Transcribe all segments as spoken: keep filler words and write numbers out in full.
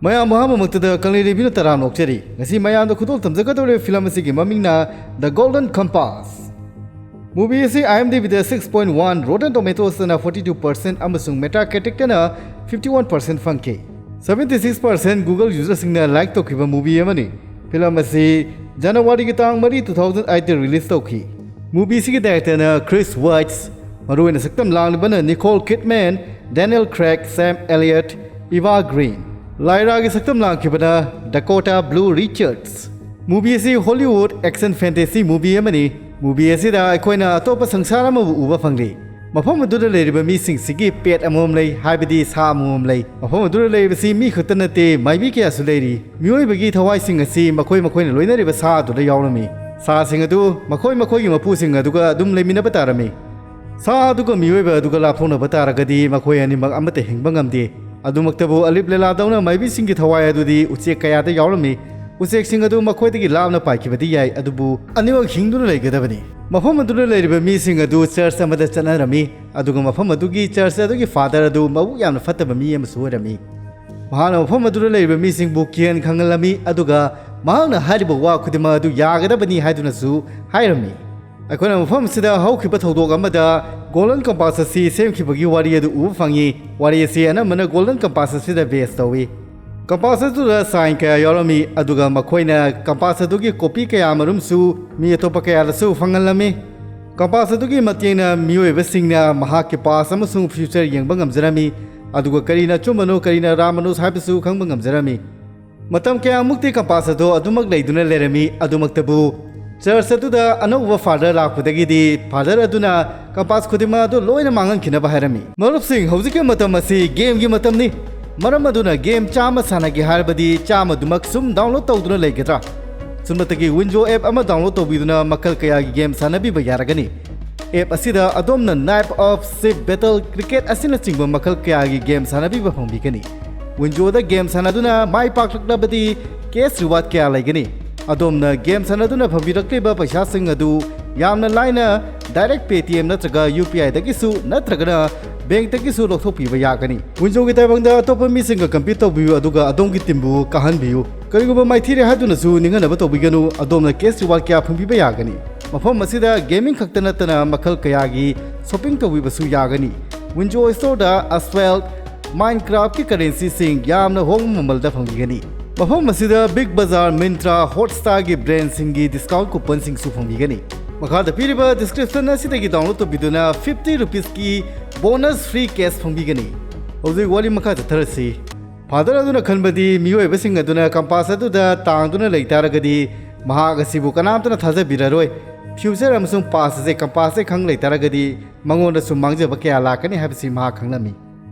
ꯃꯌꯥꯝ ꯑꯍꯥꯟꯕꯃꯛꯇꯗ ꯀꯪꯂꯩ ꯔꯦꯕꯤꯅ ꯇꯔꯥꯝ ꯑꯣꯛꯆꯔꯤ꯫ ꯉꯁꯤ ꯃꯌꯥꯝꯗ ꯈꯨꯗꯣꯜ ꯇꯝꯖꯒꯗꯧꯔꯤꯕ ꯐꯤꯂꯝ ꯑꯁꯤꯒꯤ ꯃꯃꯤꯡꯅ The Golden Compass꯫ ꯃꯨꯚꯤ ꯑꯁꯤ IMDbꯗ six point one, Rotten Tomatoesꯇꯅ forty two percent ꯑꯃꯁꯨꯡ Metacriticꯇꯅ fifty one percent ꯐꯪꯈꯤ꯫ Seventy six percent Google userꯁꯤꯡꯅ like ꯇꯧꯈꯤꯕ movie ꯑꯃꯅꯤ꯫ ꯐꯤꯂꯝ ꯑꯁꯤ ꯖꯅꯋꯥꯔꯤꯒꯤ ꯇꯥꯡ ꯃꯔꯤ, two thousand eight ꯗ release ꯇꯧꯈꯤ꯫ ꯃꯨꯚꯤ ꯑꯁꯤꯒꯤ directorꯅ Chris Weitz, ꯃꯔꯨꯑꯣꯏꯅ ꯁꯛꯇꯝ ꯂꯥꯡꯂꯤꯕꯅ Nicole Kidman, Daniel Craig, Sam Elliott, Eva Green꯫ ꯂꯥꯏꯔꯥꯒꯤ ꯁꯛꯇꯝ ꯂꯥꯡꯈꯤꯕꯅ Dakota Blue Richards꯫ ꯃꯨꯚꯤ ꯑꯁꯤ Hollywood action fantasy movie ꯑꯃꯅꯤ꯫ ꯃꯨꯚꯤ ꯑꯁꯤꯗ ꯑꯩꯈꯣꯏꯅ ꯑꯇꯣꯞꯄ ꯁꯪꯁꯥꯔ ꯑꯃꯕꯨ ꯎꯕ ꯐꯪꯂꯤ꯫ ꯃꯐꯝ ꯑꯗꯨꯗ ꯂꯩꯔꯤꯕ ꯃꯤꯁꯤꯡꯁꯤꯒꯤ pet ꯑꯃꯃꯝ ꯂꯩ, ꯍꯥꯏꯕꯗꯤ ꯁꯥ ꯑꯃꯃꯝ ꯂꯩ꯫ ꯃꯐꯝ ꯑꯗꯨꯗ ꯂꯩꯔꯤꯕꯁꯤ ꯃꯤ ꯈꯛꯇ ꯅꯠꯇꯦ, ꯃꯥꯏꯕꯤ ꯀꯌꯥꯁꯨ ꯂꯩꯔꯤ꯫ ꯃꯤꯑꯣꯏꯕꯒꯤ ꯊꯋꯥꯏꯁꯤꯡ ꯑꯁꯤ ꯃꯈꯣꯏ ꯃꯈꯣꯏꯅ ꯂꯣꯏꯅꯔꯤꯕ ꯁꯥ ꯑꯗꯨꯗ ꯌꯥꯎꯔꯝꯃꯤ꯫ ꯁꯥꯁꯤꯡ ꯑꯗꯨ ꯃꯈꯣꯏ ꯃꯈꯣꯏꯒꯤ ꯃꯄꯨꯁꯤꯡ ꯑꯗꯨꯒ ꯑꯗꯨꯝ ꯂꯩꯃꯤꯟꯅꯕ ꯇꯥꯔꯝꯃꯤ꯫ ꯁꯥ ꯑꯗꯨꯒ ꯃꯤꯑꯣꯏꯕ ꯑꯗꯨꯒ ꯂꯥꯞꯊꯣꯛꯅꯕ ꯇꯥꯔꯒꯗꯤ ꯃꯈꯣꯏ ꯑꯅꯤꯃꯛ ꯑꯃꯠꯇ ꯍꯤꯡꯕ ꯉꯝꯗꯦ꯫ ꯑꯗꯨꯃꯛꯇꯕꯨ ꯑꯂꯤꯞ ꯂꯦꯂꯥꯗꯧꯅ ꯃꯥꯏꯕꯤꯁꯤꯡꯒꯤ ꯊꯋꯥꯏ ꯑꯗꯨꯗꯤ ꯎꯆꯦꯛ ꯀꯌꯥꯗ ꯌꯥꯎꯔꯝꯃꯤ꯫ ꯎꯆꯦꯛꯁꯤꯡ ꯑꯗꯨ ꯃꯈꯣꯏꯗꯒꯤ ꯂꯥꯞꯅ ꯄꯥꯏꯈꯤꯕꯗꯤ ꯌꯥꯏ, ꯑꯗꯨꯕꯨ ꯑꯅꯤꯃꯛ ꯍꯤꯡꯗꯨꯅ ꯂꯩꯒꯗꯕꯅꯤ꯫ ꯃꯐꯝ ꯑꯗꯨꯗ ꯂꯩꯔꯤꯕ ꯃꯤꯁꯤꯡ ꯑꯗꯨ church ꯑꯃꯗ ꯆꯠꯅꯔꯝꯃꯤ, ꯑꯗꯨꯒ ꯃꯐꯝ ꯑꯗꯨꯒꯤ church ꯑꯗꯨꯒꯤ father ꯑꯗꯨ ꯃꯕꯨꯛ ꯌꯥꯝꯅ ꯐꯠꯇꯕ ꯃꯤ ꯑꯃꯁꯨ ꯑꯣꯏꯔꯝꯃꯤ꯫ ꯃꯍꯥꯛꯅ ꯃꯐꯝ ꯑꯗꯨꯗ ꯂꯩꯔꯤꯕ ꯃꯤꯁꯤꯡꯕꯨ ꯀꯤꯍꯟ ꯈꯪꯍꯜꯂꯝꯃꯤ, ꯑꯗꯨꯒ ꯃꯍꯥꯛꯅ ꯍꯥꯏꯔꯤꯕ ꯋꯥ ꯈꯨꯗꯤꯡꯃꯛ ꯑꯗꯨ ꯌꯥꯒꯗꯕꯅꯤ ꯍꯥꯏꯗꯨꯅꯁꯨ ꯍꯥꯏꯔꯝꯃꯤ꯫ ꯑꯩꯈꯣꯏꯅ ꯃꯐꯝ ꯑꯁꯤꯗ ꯍꯧꯈꯤꯕ ꯊꯧꯗꯣꯛ ꯑꯃꯗ Golden Compass ꯑꯁꯤ ꯁꯦꯝꯈꯤꯕꯒꯤ ꯋꯥꯔꯤ ꯑꯗꯨ ꯎꯕ ꯐꯪꯉꯤ꯫ ꯋꯥꯔꯤ ꯑꯁꯤ ꯑꯅꯝꯕꯅ Golden Compass ꯑꯁꯤꯗ base ꯇꯧꯏ꯫ Compass ꯑꯗꯨꯗ sign ꯀꯌꯥ ꯌꯥꯎꯔꯝꯃꯤ, ꯑꯗꯨꯒ ꯃꯈꯣꯏꯅ compass ꯑꯗꯨꯒꯤ copy ꯀꯌꯥ ꯃꯔꯨꯝꯁꯨ ꯃꯤ ꯑꯇꯣꯞꯄ ꯀꯌꯥꯗꯁꯨ ꯐꯪꯍꯜꯂꯝꯃꯤ꯫ Compass ꯑꯗꯨꯒꯤ ꯃꯇꯦꯡꯅ ꯃꯤꯑꯣꯏꯕꯁꯤꯡꯅ ꯃꯍꯥꯛꯀꯤ past ꯑꯃꯁꯨꯡ future ꯌꯦꯡꯕ ꯉꯝꯖꯔꯝꯃꯤ, ꯑꯗꯨꯒ ꯀꯔꯤꯅ ꯑꯆꯨꯝꯕꯅꯣ ꯀꯔꯤꯅ ꯑꯔꯥꯟꯕꯅꯣ ꯍꯥꯏꯕꯁꯨ ꯈꯪꯕ ꯉꯝꯖꯔꯝꯃꯤ꯫ ꯃꯇꯝ ꯀꯌꯥꯃꯨꯛꯇꯤ compass ꯑꯗꯨ ꯑꯗꯨꯃꯛ ꯂꯩꯗꯨꯅ ꯂꯩꯔꯝꯃꯤ, ꯑꯗꯨꯃꯛꯇꯕꯨ church ꯑꯗꯨꯗ ꯑꯅꯧꯕ father ꯂꯥꯛꯄꯗꯒꯤꯗꯤ father ꯑꯗꯨꯅ compass ꯈꯨꯗꯤꯡꯃꯛ ꯑꯗꯨ ꯂꯣꯏꯅ ꯃꯥꯡꯍꯟꯈꯤꯅꯕ ꯍꯥꯏꯔꯝꯃꯤ꯫ ꯃꯔꯨꯞꯁꯤꯡ, ꯍꯧꯖꯤꯛꯀꯤ ꯃꯇꯝ ꯑꯁꯤ gameꯒꯤ ꯃꯇꯝꯅꯤ꯫ ꯃꯔꯝ ꯑꯗꯨꯅ game ꯆꯥꯝꯃ ꯁꯥꯟꯅꯒꯦ ꯍꯥꯏꯔꯕꯗꯤ ꯆꯥꯝꯃꯗꯨꯃꯛ ꯁꯨꯝ download ꯇꯧꯗꯨꯅ ꯂꯩꯒꯗ꯭ꯔꯥ? ꯁꯨꯞꯅꯇꯒꯤ Winjo app ꯑꯃ download ꯇꯧꯕꯤꯗꯨꯅ ꯃꯈꯜ ꯀꯌꯥꯒꯤ game ꯁꯥꯟꯅꯕꯤꯕ ꯌꯥꯔꯒꯅꯤ꯫ App ꯑꯁꯤꯗ ꯑꯗꯣꯝꯅ Knife of Sips, Battle, Cricket ꯑꯁꯤꯅꯆꯤꯡꯕ ꯃꯈꯜ ꯀꯌꯥꯒꯤ game ꯁꯥꯟꯅꯕꯤꯕ ꯐꯪꯕꯤꯒꯅꯤ꯫ Winjoꯗ game ꯁꯥꯟꯅꯗꯨꯅ ꯃꯥꯏ ꯄꯥꯛꯂꯛꯂꯕꯗꯤ cash reward ꯀꯌꯥ ꯂꯩꯒꯅꯤ꯫ ꯑꯗꯣꯝꯅ game ꯁꯥꯟꯅꯗꯨꯅ ꯐꯪꯕꯤꯔꯛꯂꯤꯕ ꯄꯩꯁꯥꯁꯤꯡ ꯑꯗꯨ ꯌꯥꯝꯅ ꯂꯥꯏꯅ direct Paytm ꯅꯠꯇ꯭ꯔꯒ UPIꯗꯒꯤꯁꯨ ꯅꯠꯇ꯭ꯔꯒꯅ ꯕꯦꯡꯛꯇꯒꯤꯁꯨ ꯂꯧꯊꯣꯛꯄꯤꯕ ꯌꯥꯒꯅꯤ꯫ ꯋꯤꯟꯖꯣꯒꯤ ꯇꯥꯏꯕꯪꯗ ꯑꯇꯣꯞꯄ ꯃꯤꯁꯤꯡꯒ ꯀꯝꯄꯤꯠ ꯇꯧꯕꯤꯌꯨ, ꯑꯗꯨꯒ ꯑꯗꯣꯝꯒꯤ ꯇꯤꯝꯕꯨ ꯀꯥꯍꯟꯕꯤꯌꯨ꯫ ꯀꯔꯤꯒꯨꯝꯕ ꯃꯥꯏꯊꯤꯔꯦ ꯍꯥꯏꯗꯨꯅꯁꯨ ꯅꯤꯡꯍꯟꯅꯕ ꯇꯧꯕꯤꯒꯅꯨ, ꯑꯗꯣꯝꯅ ꯀꯦꯁ ꯔꯤꯋꯥꯔꯗ ꯀꯌꯥ ꯐꯪꯕꯤꯕ ꯌꯥꯒꯅꯤ꯫ ꯃꯐꯝ ꯑꯁꯤꯗ ꯒꯦꯃꯤꯡ ꯈꯛꯇ ꯅꯠꯇꯅ ꯃꯈꯜ ꯀꯌꯥꯒꯤ ꯁꯣꯄꯤꯡ ꯇꯧꯕꯤꯕꯁꯨ ꯌꯥꯒꯅꯤ꯫ ꯋꯤꯟꯖꯣ ꯁ꯭ꯇꯣꯔꯗ ꯑꯁꯋꯦꯜ, ꯃꯥꯏꯟꯀ꯭ꯔꯥꯐꯀꯤ ꯀꯔꯦꯟꯁꯤꯁꯤꯡ ꯌꯥꯝꯅ ꯍꯣꯡꯕ ꯃꯃꯜꯗ ꯐꯪꯕꯤꯒꯅꯤ꯫ ꯃꯐꯝ ꯑꯁꯤꯗ ꯕꯤꯒ ꯕꯖꯥꯔ, ꯃꯤꯟꯇ꯭ꯔꯥ, ꯍꯣꯠꯁ꯭ꯇꯥꯔꯒꯤ ꯕ꯭ꯔꯦꯟꯁꯤꯡꯒꯤ ꯗꯤꯁꯀꯥꯎꯟ ꯀꯨꯄꯟꯁꯤꯡꯁꯨ ꯐꯪꯕꯤꯒꯅꯤ꯫ ꯃꯈꯥꯗ ꯄꯤꯔꯤꯕ ꯗꯤꯁꯀ꯭ꯔꯤꯞꯁꯟ ꯑꯁꯤꯗꯒꯤ ꯗꯥꯎꯟꯂꯣꯗ ꯇꯧꯕꯤꯗꯨꯅ ꯐꯤꯐꯇꯤ ꯔꯨꯄꯤꯁꯀꯤ ꯕꯣꯅꯁ ꯐ꯭ꯔꯤ ꯀꯦꯁ ꯐꯪꯕꯤꯒꯅꯤ꯫ ꯍꯧꯖꯤꯛ ꯋꯥꯔꯤ ꯃꯈꯥ ꯆꯠꯊꯔꯁꯤ꯫ ꯐꯥꯗꯔ ꯑꯗꯨꯅ ꯈꯟꯕꯗꯤ ꯃꯤꯑꯣꯏꯕꯁꯤꯡ ꯑꯗꯨꯅ ꯀꯝꯄꯥꯁ ꯑꯗꯨꯗ ꯇꯥꯡꯗꯨꯅ ꯂꯩ ꯇꯥꯔꯒꯗꯤ ꯃꯍꯥꯛ ꯑꯁꯤꯕꯨ ꯀꯅꯥꯝꯇꯅ ꯊꯥꯖꯕꯤꯔꯔꯣꯏ꯫ ꯐ꯭ꯌꯨꯆꯔ ꯑꯃꯁꯨꯡ ꯄꯥꯁ ꯑꯁꯦ ꯀꯝꯄꯥꯁꯇꯩ ꯈꯪ ꯂꯩ ꯇꯥꯔꯒꯗꯤ ꯃꯉꯣꯟꯗꯁꯨ ꯃꯥꯡꯖꯕ ꯀꯌꯥ ꯂꯥꯛꯀꯅꯤ ꯍꯥꯏꯕꯁꯤ ꯃꯍꯥꯛ ꯈꯪꯂꯝꯃꯤ꯫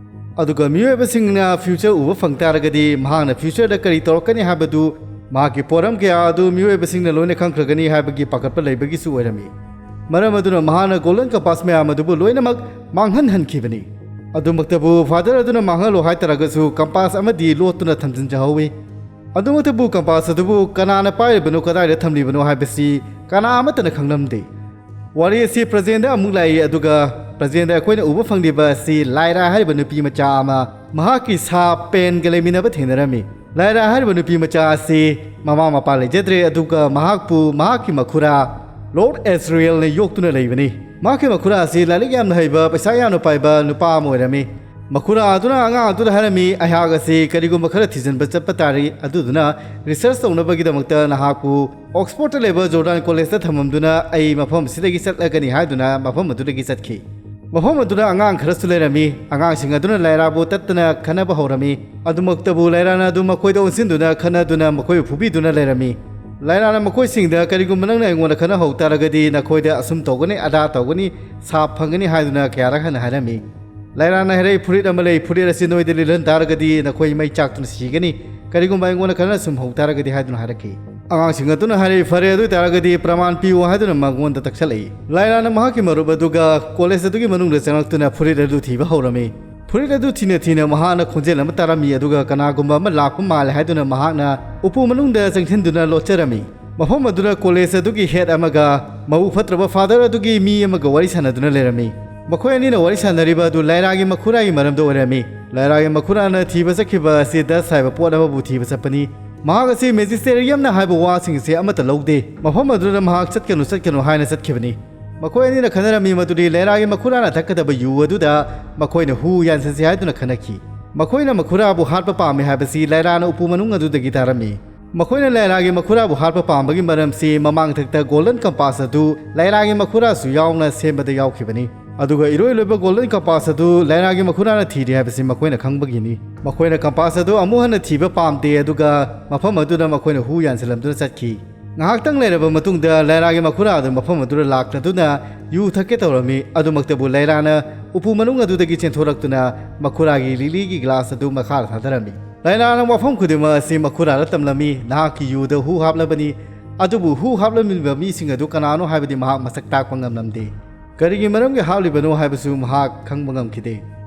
ꯑꯗꯨꯒ ꯃꯤꯑꯣꯏꯕꯁꯤꯡꯅ ꯐ꯭ꯌꯨꯆꯔ ꯎꯕ ꯐꯪ ꯇꯥꯔꯒꯗꯤ ꯃꯍꯥꯛꯅ ꯐ꯭ꯌꯨꯆꯔꯗ ꯀꯔꯤ ꯇꯧꯔꯛꯀꯅꯤ ꯍꯥꯏꯕꯗꯨ, ꯃꯍꯥꯛꯀꯤ ꯄꯣꯠꯂꯝ ꯀꯌꯥ ꯑꯗꯨ ꯃꯤꯑꯣꯏꯕꯁꯤꯡꯅ ꯂꯣꯏꯅ ꯈꯪꯈ꯭ꯔꯒꯅꯤ ꯍꯥꯏꯕꯒꯤ ꯄꯥꯈꯠꯄ ꯂꯩꯕꯒꯤꯁꯨ ꯑꯣꯏꯔꯝꯃꯤ꯫ ꯃꯔꯝ ꯑꯗꯨꯅ ꯃꯍꯥꯛꯅ ꯒꯣꯜꯗꯟ ꯀꯝꯄꯥꯁ ꯃꯌꯥꯝ ꯑꯗꯨꯕꯨ ꯂꯣꯏꯅꯃꯛ ꯃꯥꯡꯍꯟꯍꯟꯈꯤꯕꯅꯤ꯫ ꯑꯗꯨꯃꯛꯇꯕꯨ ꯐꯥꯗꯔ ꯑꯗꯨꯅ ꯃꯥꯡꯍꯜꯂꯣ ꯍꯥꯏꯇꯥꯔꯒꯁꯨ ꯀꯝꯄꯥꯁ ꯑꯃꯗꯤ ꯂꯣꯠꯇꯨꯅ ꯊꯝꯖꯤꯟꯖꯍꯧꯋꯤ꯫ ꯑꯗꯨꯃꯛꯇꯕꯨ ꯀꯝꯄꯥꯁ ꯑꯗꯨꯕꯨ ꯀꯅꯥꯅ ꯄꯥꯏꯔꯤꯕꯅꯣ, ꯀꯗꯥꯏꯗ ꯊꯝꯂꯤꯕꯅꯣ ꯍꯥꯏꯕꯁꯤ ꯀꯅꯥ ꯑꯃꯠꯇꯅ ꯈꯪꯂꯝꯗꯦ꯫ ꯋꯥꯔꯤ ꯑꯁꯤ ꯄ꯭ꯔꯖꯦꯟꯗ ꯑꯃꯨꯛ ꯂꯥꯛꯏ, ꯑꯗꯨꯒ ꯄ꯭ꯔꯖꯦꯟꯗ ꯑꯩꯈꯣꯏꯅ ꯎꯕ ꯐꯪꯂꯤꯕ ꯑꯁꯤ ꯂꯥꯏꯔꯥ ꯍꯥꯏꯔꯤꯕ ꯅꯨꯄꯤ ꯃꯆꯥ ꯑꯃ ꯃꯍꯥꯛꯀꯤ ꯁꯥ ꯄꯦꯟꯒ ꯂꯩꯃꯤꯟꯅꯕ ꯊꯦꯡꯅꯔꯝꯃꯤ꯫ ꯂꯥꯏꯔꯥ ꯍꯥꯏꯔꯤꯕ ꯅꯨꯄꯤ ꯃꯆꯥ ꯑꯁꯤ ꯃꯃꯥ ꯃꯄꯥ ꯂꯩꯖꯗ꯭ꯔꯦ, ꯑꯗꯨꯒ ꯃꯍꯥꯛꯄꯨ ꯃꯍꯥꯛꯀꯤ ꯃꯈꯨꯔꯥ ꯂꯣꯔꯗ ꯑꯦꯖꯔꯤꯌꯦꯜꯅ ꯌꯣꯛꯇꯨꯅ ꯂꯩꯕꯅꯤ꯫ ꯃꯍꯥꯛꯀꯤ ꯃꯈꯨꯔꯥ ꯑꯁꯤ ꯂꯥꯏꯔꯤꯛ ꯌꯥꯝꯅ ꯍꯩꯕ, ꯄꯩꯁꯥ ꯌꯥꯝꯅ ꯄꯥꯏꯕ ꯅꯨꯄꯥ ꯑꯃ ꯑꯣꯏꯔꯝꯃꯤ꯫ ꯃꯈꯨꯔꯥ ꯑꯗꯨꯅ ꯑꯉꯥꯡ ꯑꯗꯨꯗ ꯍꯥꯏꯔꯝꯃꯤ, "ꯑꯩꯍꯥꯛ ꯑꯁꯤ ꯀꯔꯤꯒꯨꯝꯕ ꯈꯔ ꯊꯤꯖꯤꯟꯕ ꯆꯠꯄ ꯇꯥꯔꯤ, ꯑꯗꯨꯗꯨꯅ ꯔꯤꯁꯔꯆ ꯇꯧꯅꯕꯒꯤꯗꯃꯛꯇ ꯅꯍꯥꯛꯄꯨ ꯑꯣꯛꯁꯐꯣꯔꯗꯇ ꯂꯩꯕ ꯖꯣꯔꯗꯥꯟ ꯀꯣꯂꯦꯖꯇ ꯊꯝꯃꯝꯗꯨꯅ ꯑꯩ ꯃꯐꯝ ꯑꯁꯤꯗꯒꯤ ꯆꯠꯂꯒꯅꯤ" ꯍꯥꯏꯗꯨꯅ ꯃꯐꯝ ꯑꯗꯨꯗꯒꯤ ꯆꯠꯈꯤ꯫ ꯃꯐꯝ ꯑꯗꯨꯗ ꯑꯉꯥꯡ ꯈꯔꯁꯨ ꯂꯩꯔꯝꯃꯤ꯫ ꯑꯉꯥꯡꯁꯤꯡ ꯑꯗꯨꯅ ꯂꯥꯏꯔꯥꯕꯨ ꯇꯠꯇꯅ ꯈꯠꯅꯕ ꯍꯧꯔꯝꯃꯤ꯫ ꯑꯗꯨꯃꯛꯇꯕꯨ ꯂꯥꯏꯔꯥꯅ ꯑꯗꯨ ꯃꯈꯣꯏꯗ ꯑꯣꯟꯁꯤꯟꯗꯨꯅ ꯈꯠꯅꯗꯨꯅ ꯃꯈꯣꯏꯕꯨ ꯐꯨꯕꯤꯗꯨꯅ ꯂꯩꯔꯝꯃꯤ꯫ ꯂꯥꯏꯔꯥꯅ ꯃꯈꯣꯏꯁꯤꯡꯗ, "ꯀꯔꯤꯒꯨꯝꯕ ꯅꯪꯅ ꯑꯩꯉꯣꯟꯗ ꯈꯠꯅꯍꯧ ꯇꯥꯔꯒꯗꯤ ꯅꯈꯣꯏꯗ ꯑꯁꯨꯝ ꯇꯧꯒꯅꯤ, ꯑꯗꯥ ꯇꯧꯒꯅꯤ, ꯁꯥꯞ ꯐꯪꯒꯅꯤ" ꯍꯥꯏꯗꯨꯅ ꯀꯌꯥꯔꯛ ꯍꯟꯅ ꯍꯥꯏꯔꯝꯃꯤ꯫ ꯂꯥꯏꯔꯥꯅ ꯍꯥꯏꯔꯛꯏ, "ꯐꯨꯔꯤꯠ ꯑꯃ ꯂꯩ, ꯐꯨꯔꯤꯠ ꯑꯁꯤ ꯅꯣꯏꯗ ꯂꯤꯠꯍꯟ ꯇꯥꯔꯒꯗꯤ ꯅꯈꯣꯏ ꯃꯩ ꯆꯥꯛꯇꯨꯅ ꯁꯤꯒꯅꯤ, ꯀꯔꯤꯒꯨꯝꯕ ꯑꯩꯉꯣꯟꯗ ꯈꯠꯅ ꯁꯨꯝ ꯍꯧ ꯇꯥꯔꯒꯗꯤ" ꯍꯥꯏꯗꯨꯅ ꯍꯥꯏꯔꯛꯈꯤ꯫ ꯑꯉꯥꯡꯁꯤꯡ ꯑꯗꯨꯅ ꯍꯥꯏꯔꯛꯏ, "ꯐꯔꯦ, ꯑꯗꯨ ꯑꯣꯏ ꯇꯥꯔꯒꯗꯤ ꯄ꯭ꯔꯃꯥꯟ ꯄꯤꯌꯨ" ꯍꯥꯏꯗꯨꯅ ꯃꯉꯣꯟꯗ ꯇꯛꯁꯜꯂꯛꯏ꯫ ꯂꯥꯏꯔꯥꯅ ꯃꯍꯥꯛꯀꯤ ꯃꯔꯨꯞ ꯑꯗꯨꯒ ꯀꯣꯂꯦꯖ ꯑꯗꯨꯒꯤ ꯃꯅꯨꯡꯗ ꯆꯪꯂꯛꯇꯨꯅ ꯐꯨꯔꯤꯠ ꯑꯗꯨ ꯊꯤꯕ ꯍꯧꯔꯝꯃꯤ꯫ ꯐꯨꯔꯤꯠ ꯑꯗꯨ ꯊꯤꯅ ꯊꯤꯅ ꯃꯍꯥꯛꯅ ꯈꯣꯟꯖꯦꯜ ꯑꯃ ꯇꯥꯔꯝꯃꯤ, ꯑꯗꯨꯒ ꯀꯅꯥꯒꯨꯝꯕ ꯑꯃ ꯂꯥꯛꯄ ꯃꯥꯜꯂꯦ ꯍꯥꯏꯗꯨꯅ ꯃꯍꯥꯛꯅ ꯎꯄꯨ ꯃꯅꯨꯡꯗ ꯆꯪꯁꯤꯟꯗꯨꯅ ꯂꯣꯠꯆꯔꯝꯃꯤ꯫ ꯃꯐꯝ ꯑꯗꯨꯗ ꯀꯣꯂꯦꯖ ꯑꯗꯨꯒꯤ ꯍꯦꯗ ꯑꯃꯒ ꯃꯕꯨꯛ ꯐꯠꯇ꯭ꯔꯕ ꯐꯥꯗꯔ ꯑꯗꯨꯒꯤ ꯃꯤ ꯑꯃꯒ ꯋꯥꯔꯤ ꯁꯥꯟꯅꯗꯨꯅ ꯂꯩꯔꯝꯃꯤ꯫ ꯃꯈꯣꯏ ꯑꯅꯤꯅ ꯋꯥꯔꯤ ꯁꯥꯟꯅꯔꯤꯕ ꯑꯗꯨ ꯂꯥꯏꯔꯥꯒꯤ ꯃꯈꯨꯔꯥꯒꯤ ꯃꯔꯝꯗ ꯑꯣꯏꯔꯝꯃꯤ꯫ ꯂꯥꯏꯔꯥꯒꯤ ꯃꯈꯨꯔꯥꯅ ꯊꯤꯕ ꯆꯠꯈꯤꯕ ꯑꯁꯤ ꯗꯁ ꯍꯥꯏꯕ ꯄꯣꯠ ꯑꯃꯕꯨ ꯊꯤꯕ ꯆꯠꯄꯅꯤ꯫ ꯃꯍꯥꯛ ꯑꯁꯤ ꯃꯦꯖꯤꯁꯇꯦꯔꯤꯌꯝꯅ ꯍꯥꯏꯕ ꯋꯥꯁꯤꯡ ꯑꯁꯤ ꯑꯃꯠꯇ ꯂꯧꯗꯦ꯫ ꯃꯐꯝ ꯑꯗꯨꯗ ꯃꯍꯥꯛ ꯆꯠꯀꯅꯨ, ꯆꯠꯀꯅꯨ ꯍꯥꯏꯅ ꯆꯠꯈꯤꯕꯅꯤ꯫ ꯃꯈꯣꯏ ꯑꯅꯤꯅ ꯈꯟꯅꯔꯝꯃꯤ ꯃꯗꯨꯗꯤ ꯂꯥꯏꯔꯥꯒꯤ ꯃꯈꯨꯔꯥꯅ ꯊꯛꯀꯗꯕ ꯌꯨ ꯑꯗꯨꯗ ꯃꯈꯣꯏꯅ ꯍꯨ ꯌꯥꯟꯁꯤꯟꯁꯤ ꯍꯥꯏꯗꯨꯅ ꯈꯟꯅꯈꯤ꯫ ꯃꯈꯣꯏꯅ ꯃꯈꯨꯔꯥꯕꯨ ꯍꯥꯠꯄ ꯄꯥꯝꯃꯤ ꯍꯥꯏꯕꯁꯤ ꯂꯥꯏꯔꯥꯅ ꯎꯄꯨ ꯃꯅꯨꯡ ꯑꯗꯨꯗꯒꯤ ꯇꯥꯔꯝꯃꯤ꯫ ꯃꯈꯣꯏꯅ ꯂꯥꯏꯔꯥꯒꯤ ꯃꯈꯨꯔꯥꯕꯨ ꯍꯥꯠꯄ ꯄꯥꯝꯕꯒꯤ ꯃꯔꯝꯁꯤ ꯃꯃꯥꯡꯊꯛꯇ ꯒꯣꯜꯗꯟ ꯀꯝꯄꯥꯁ ꯑꯗꯨ ꯂꯥꯏꯔꯥꯒꯤ ꯃꯈꯨꯔꯥꯁꯨ ꯌꯥꯎꯅ ꯁꯦꯝꯕꯗ ꯌꯥꯎꯈꯤꯕꯅꯤ꯫ ꯑꯗꯨꯒ ꯏꯔꯣꯏ ꯂꯣꯏꯕ ꯒꯣꯜꯗꯟ ꯀꯝꯄꯥꯁ ꯑꯗꯨ ꯂꯥꯏꯔꯥꯒꯤ ꯃꯈꯨꯔꯥꯅ ꯊꯤꯔꯤ ꯍꯥꯏꯕꯁꯤ ꯃꯈꯣꯏꯅ ꯈꯪꯕꯒꯤꯅꯤ꯫ ꯃꯈꯣꯏꯅ ꯀꯝꯄꯥꯁ ꯑꯗꯨ ꯑꯃꯨꯛ ꯍꯟꯅ ꯊꯤꯕ ꯄꯥꯝꯗꯦ, ꯑꯗꯨꯒ ꯃꯐꯝ ꯑꯗꯨꯗ ꯃꯈꯣꯏꯅ ꯍꯨ ꯌꯥꯟꯁꯤꯜꯂꯝꯗꯨꯅ ꯆꯠꯈꯤ꯫ ꯉꯥꯏꯍꯥꯛꯇꯪ ꯂꯩꯔꯕ ꯃꯇꯨꯡꯗ ꯂꯥꯏꯔꯥꯒꯤ ꯃꯈꯨꯔꯥ ꯑꯗꯨ ꯃꯐꯝ ꯑꯗꯨꯗ ꯂꯥꯛꯂꯗꯨꯅ ꯌꯨ ꯊꯛꯀꯦ ꯇꯧꯔꯝꯃꯤ꯫ ꯑꯗꯨꯃꯛꯇꯕꯨ ꯂꯥꯏꯔꯥꯅ ꯎꯄꯨ ꯃꯅꯨꯡ ꯑꯗꯨꯗꯒꯤ ꯆꯦꯟꯊꯣꯔꯛꯇꯨꯅ ꯃꯈꯨꯔꯥꯒꯤ ꯂꯤꯂꯤꯒꯤ ꯒ꯭ꯂꯥꯁ ꯑꯗꯨ ꯃꯈꯥꯗ ꯊꯥꯗꯔꯝꯃꯤ꯫ ꯂꯥꯏꯔꯥꯅ ꯋꯥꯐꯝ ꯈꯨꯗꯤꯡꯃꯛ ꯑꯁꯤ ꯃꯈꯨꯔꯥꯗ ꯇꯝꯂꯝꯃꯤ꯫ ꯅꯍꯥꯛꯀꯤ ꯌꯨꯗ ꯍꯨ ꯍꯥꯞꯂꯕꯅꯤ, ꯑꯗꯨꯕꯨ ꯍꯨ ꯍꯥꯞꯂꯝꯂꯤꯕ ꯃꯤꯁꯤꯡ ꯑꯗꯨ ꯀꯅꯥꯅꯣ ꯍꯥꯏꯕꯗꯤ ꯃꯍꯥꯛ ꯃꯁꯛ ꯇꯥꯛꯄ ꯉꯝꯂꯝꯗꯦ꯫ ꯀꯔꯤꯒꯤ ꯃꯔꯝꯒꯤ ꯍꯥꯞꯂꯤꯕꯅꯣ ꯍꯥꯏꯕꯁꯨ ꯃꯍꯥꯛ ꯈꯪꯕ ꯉꯝꯈꯤꯗꯦ꯫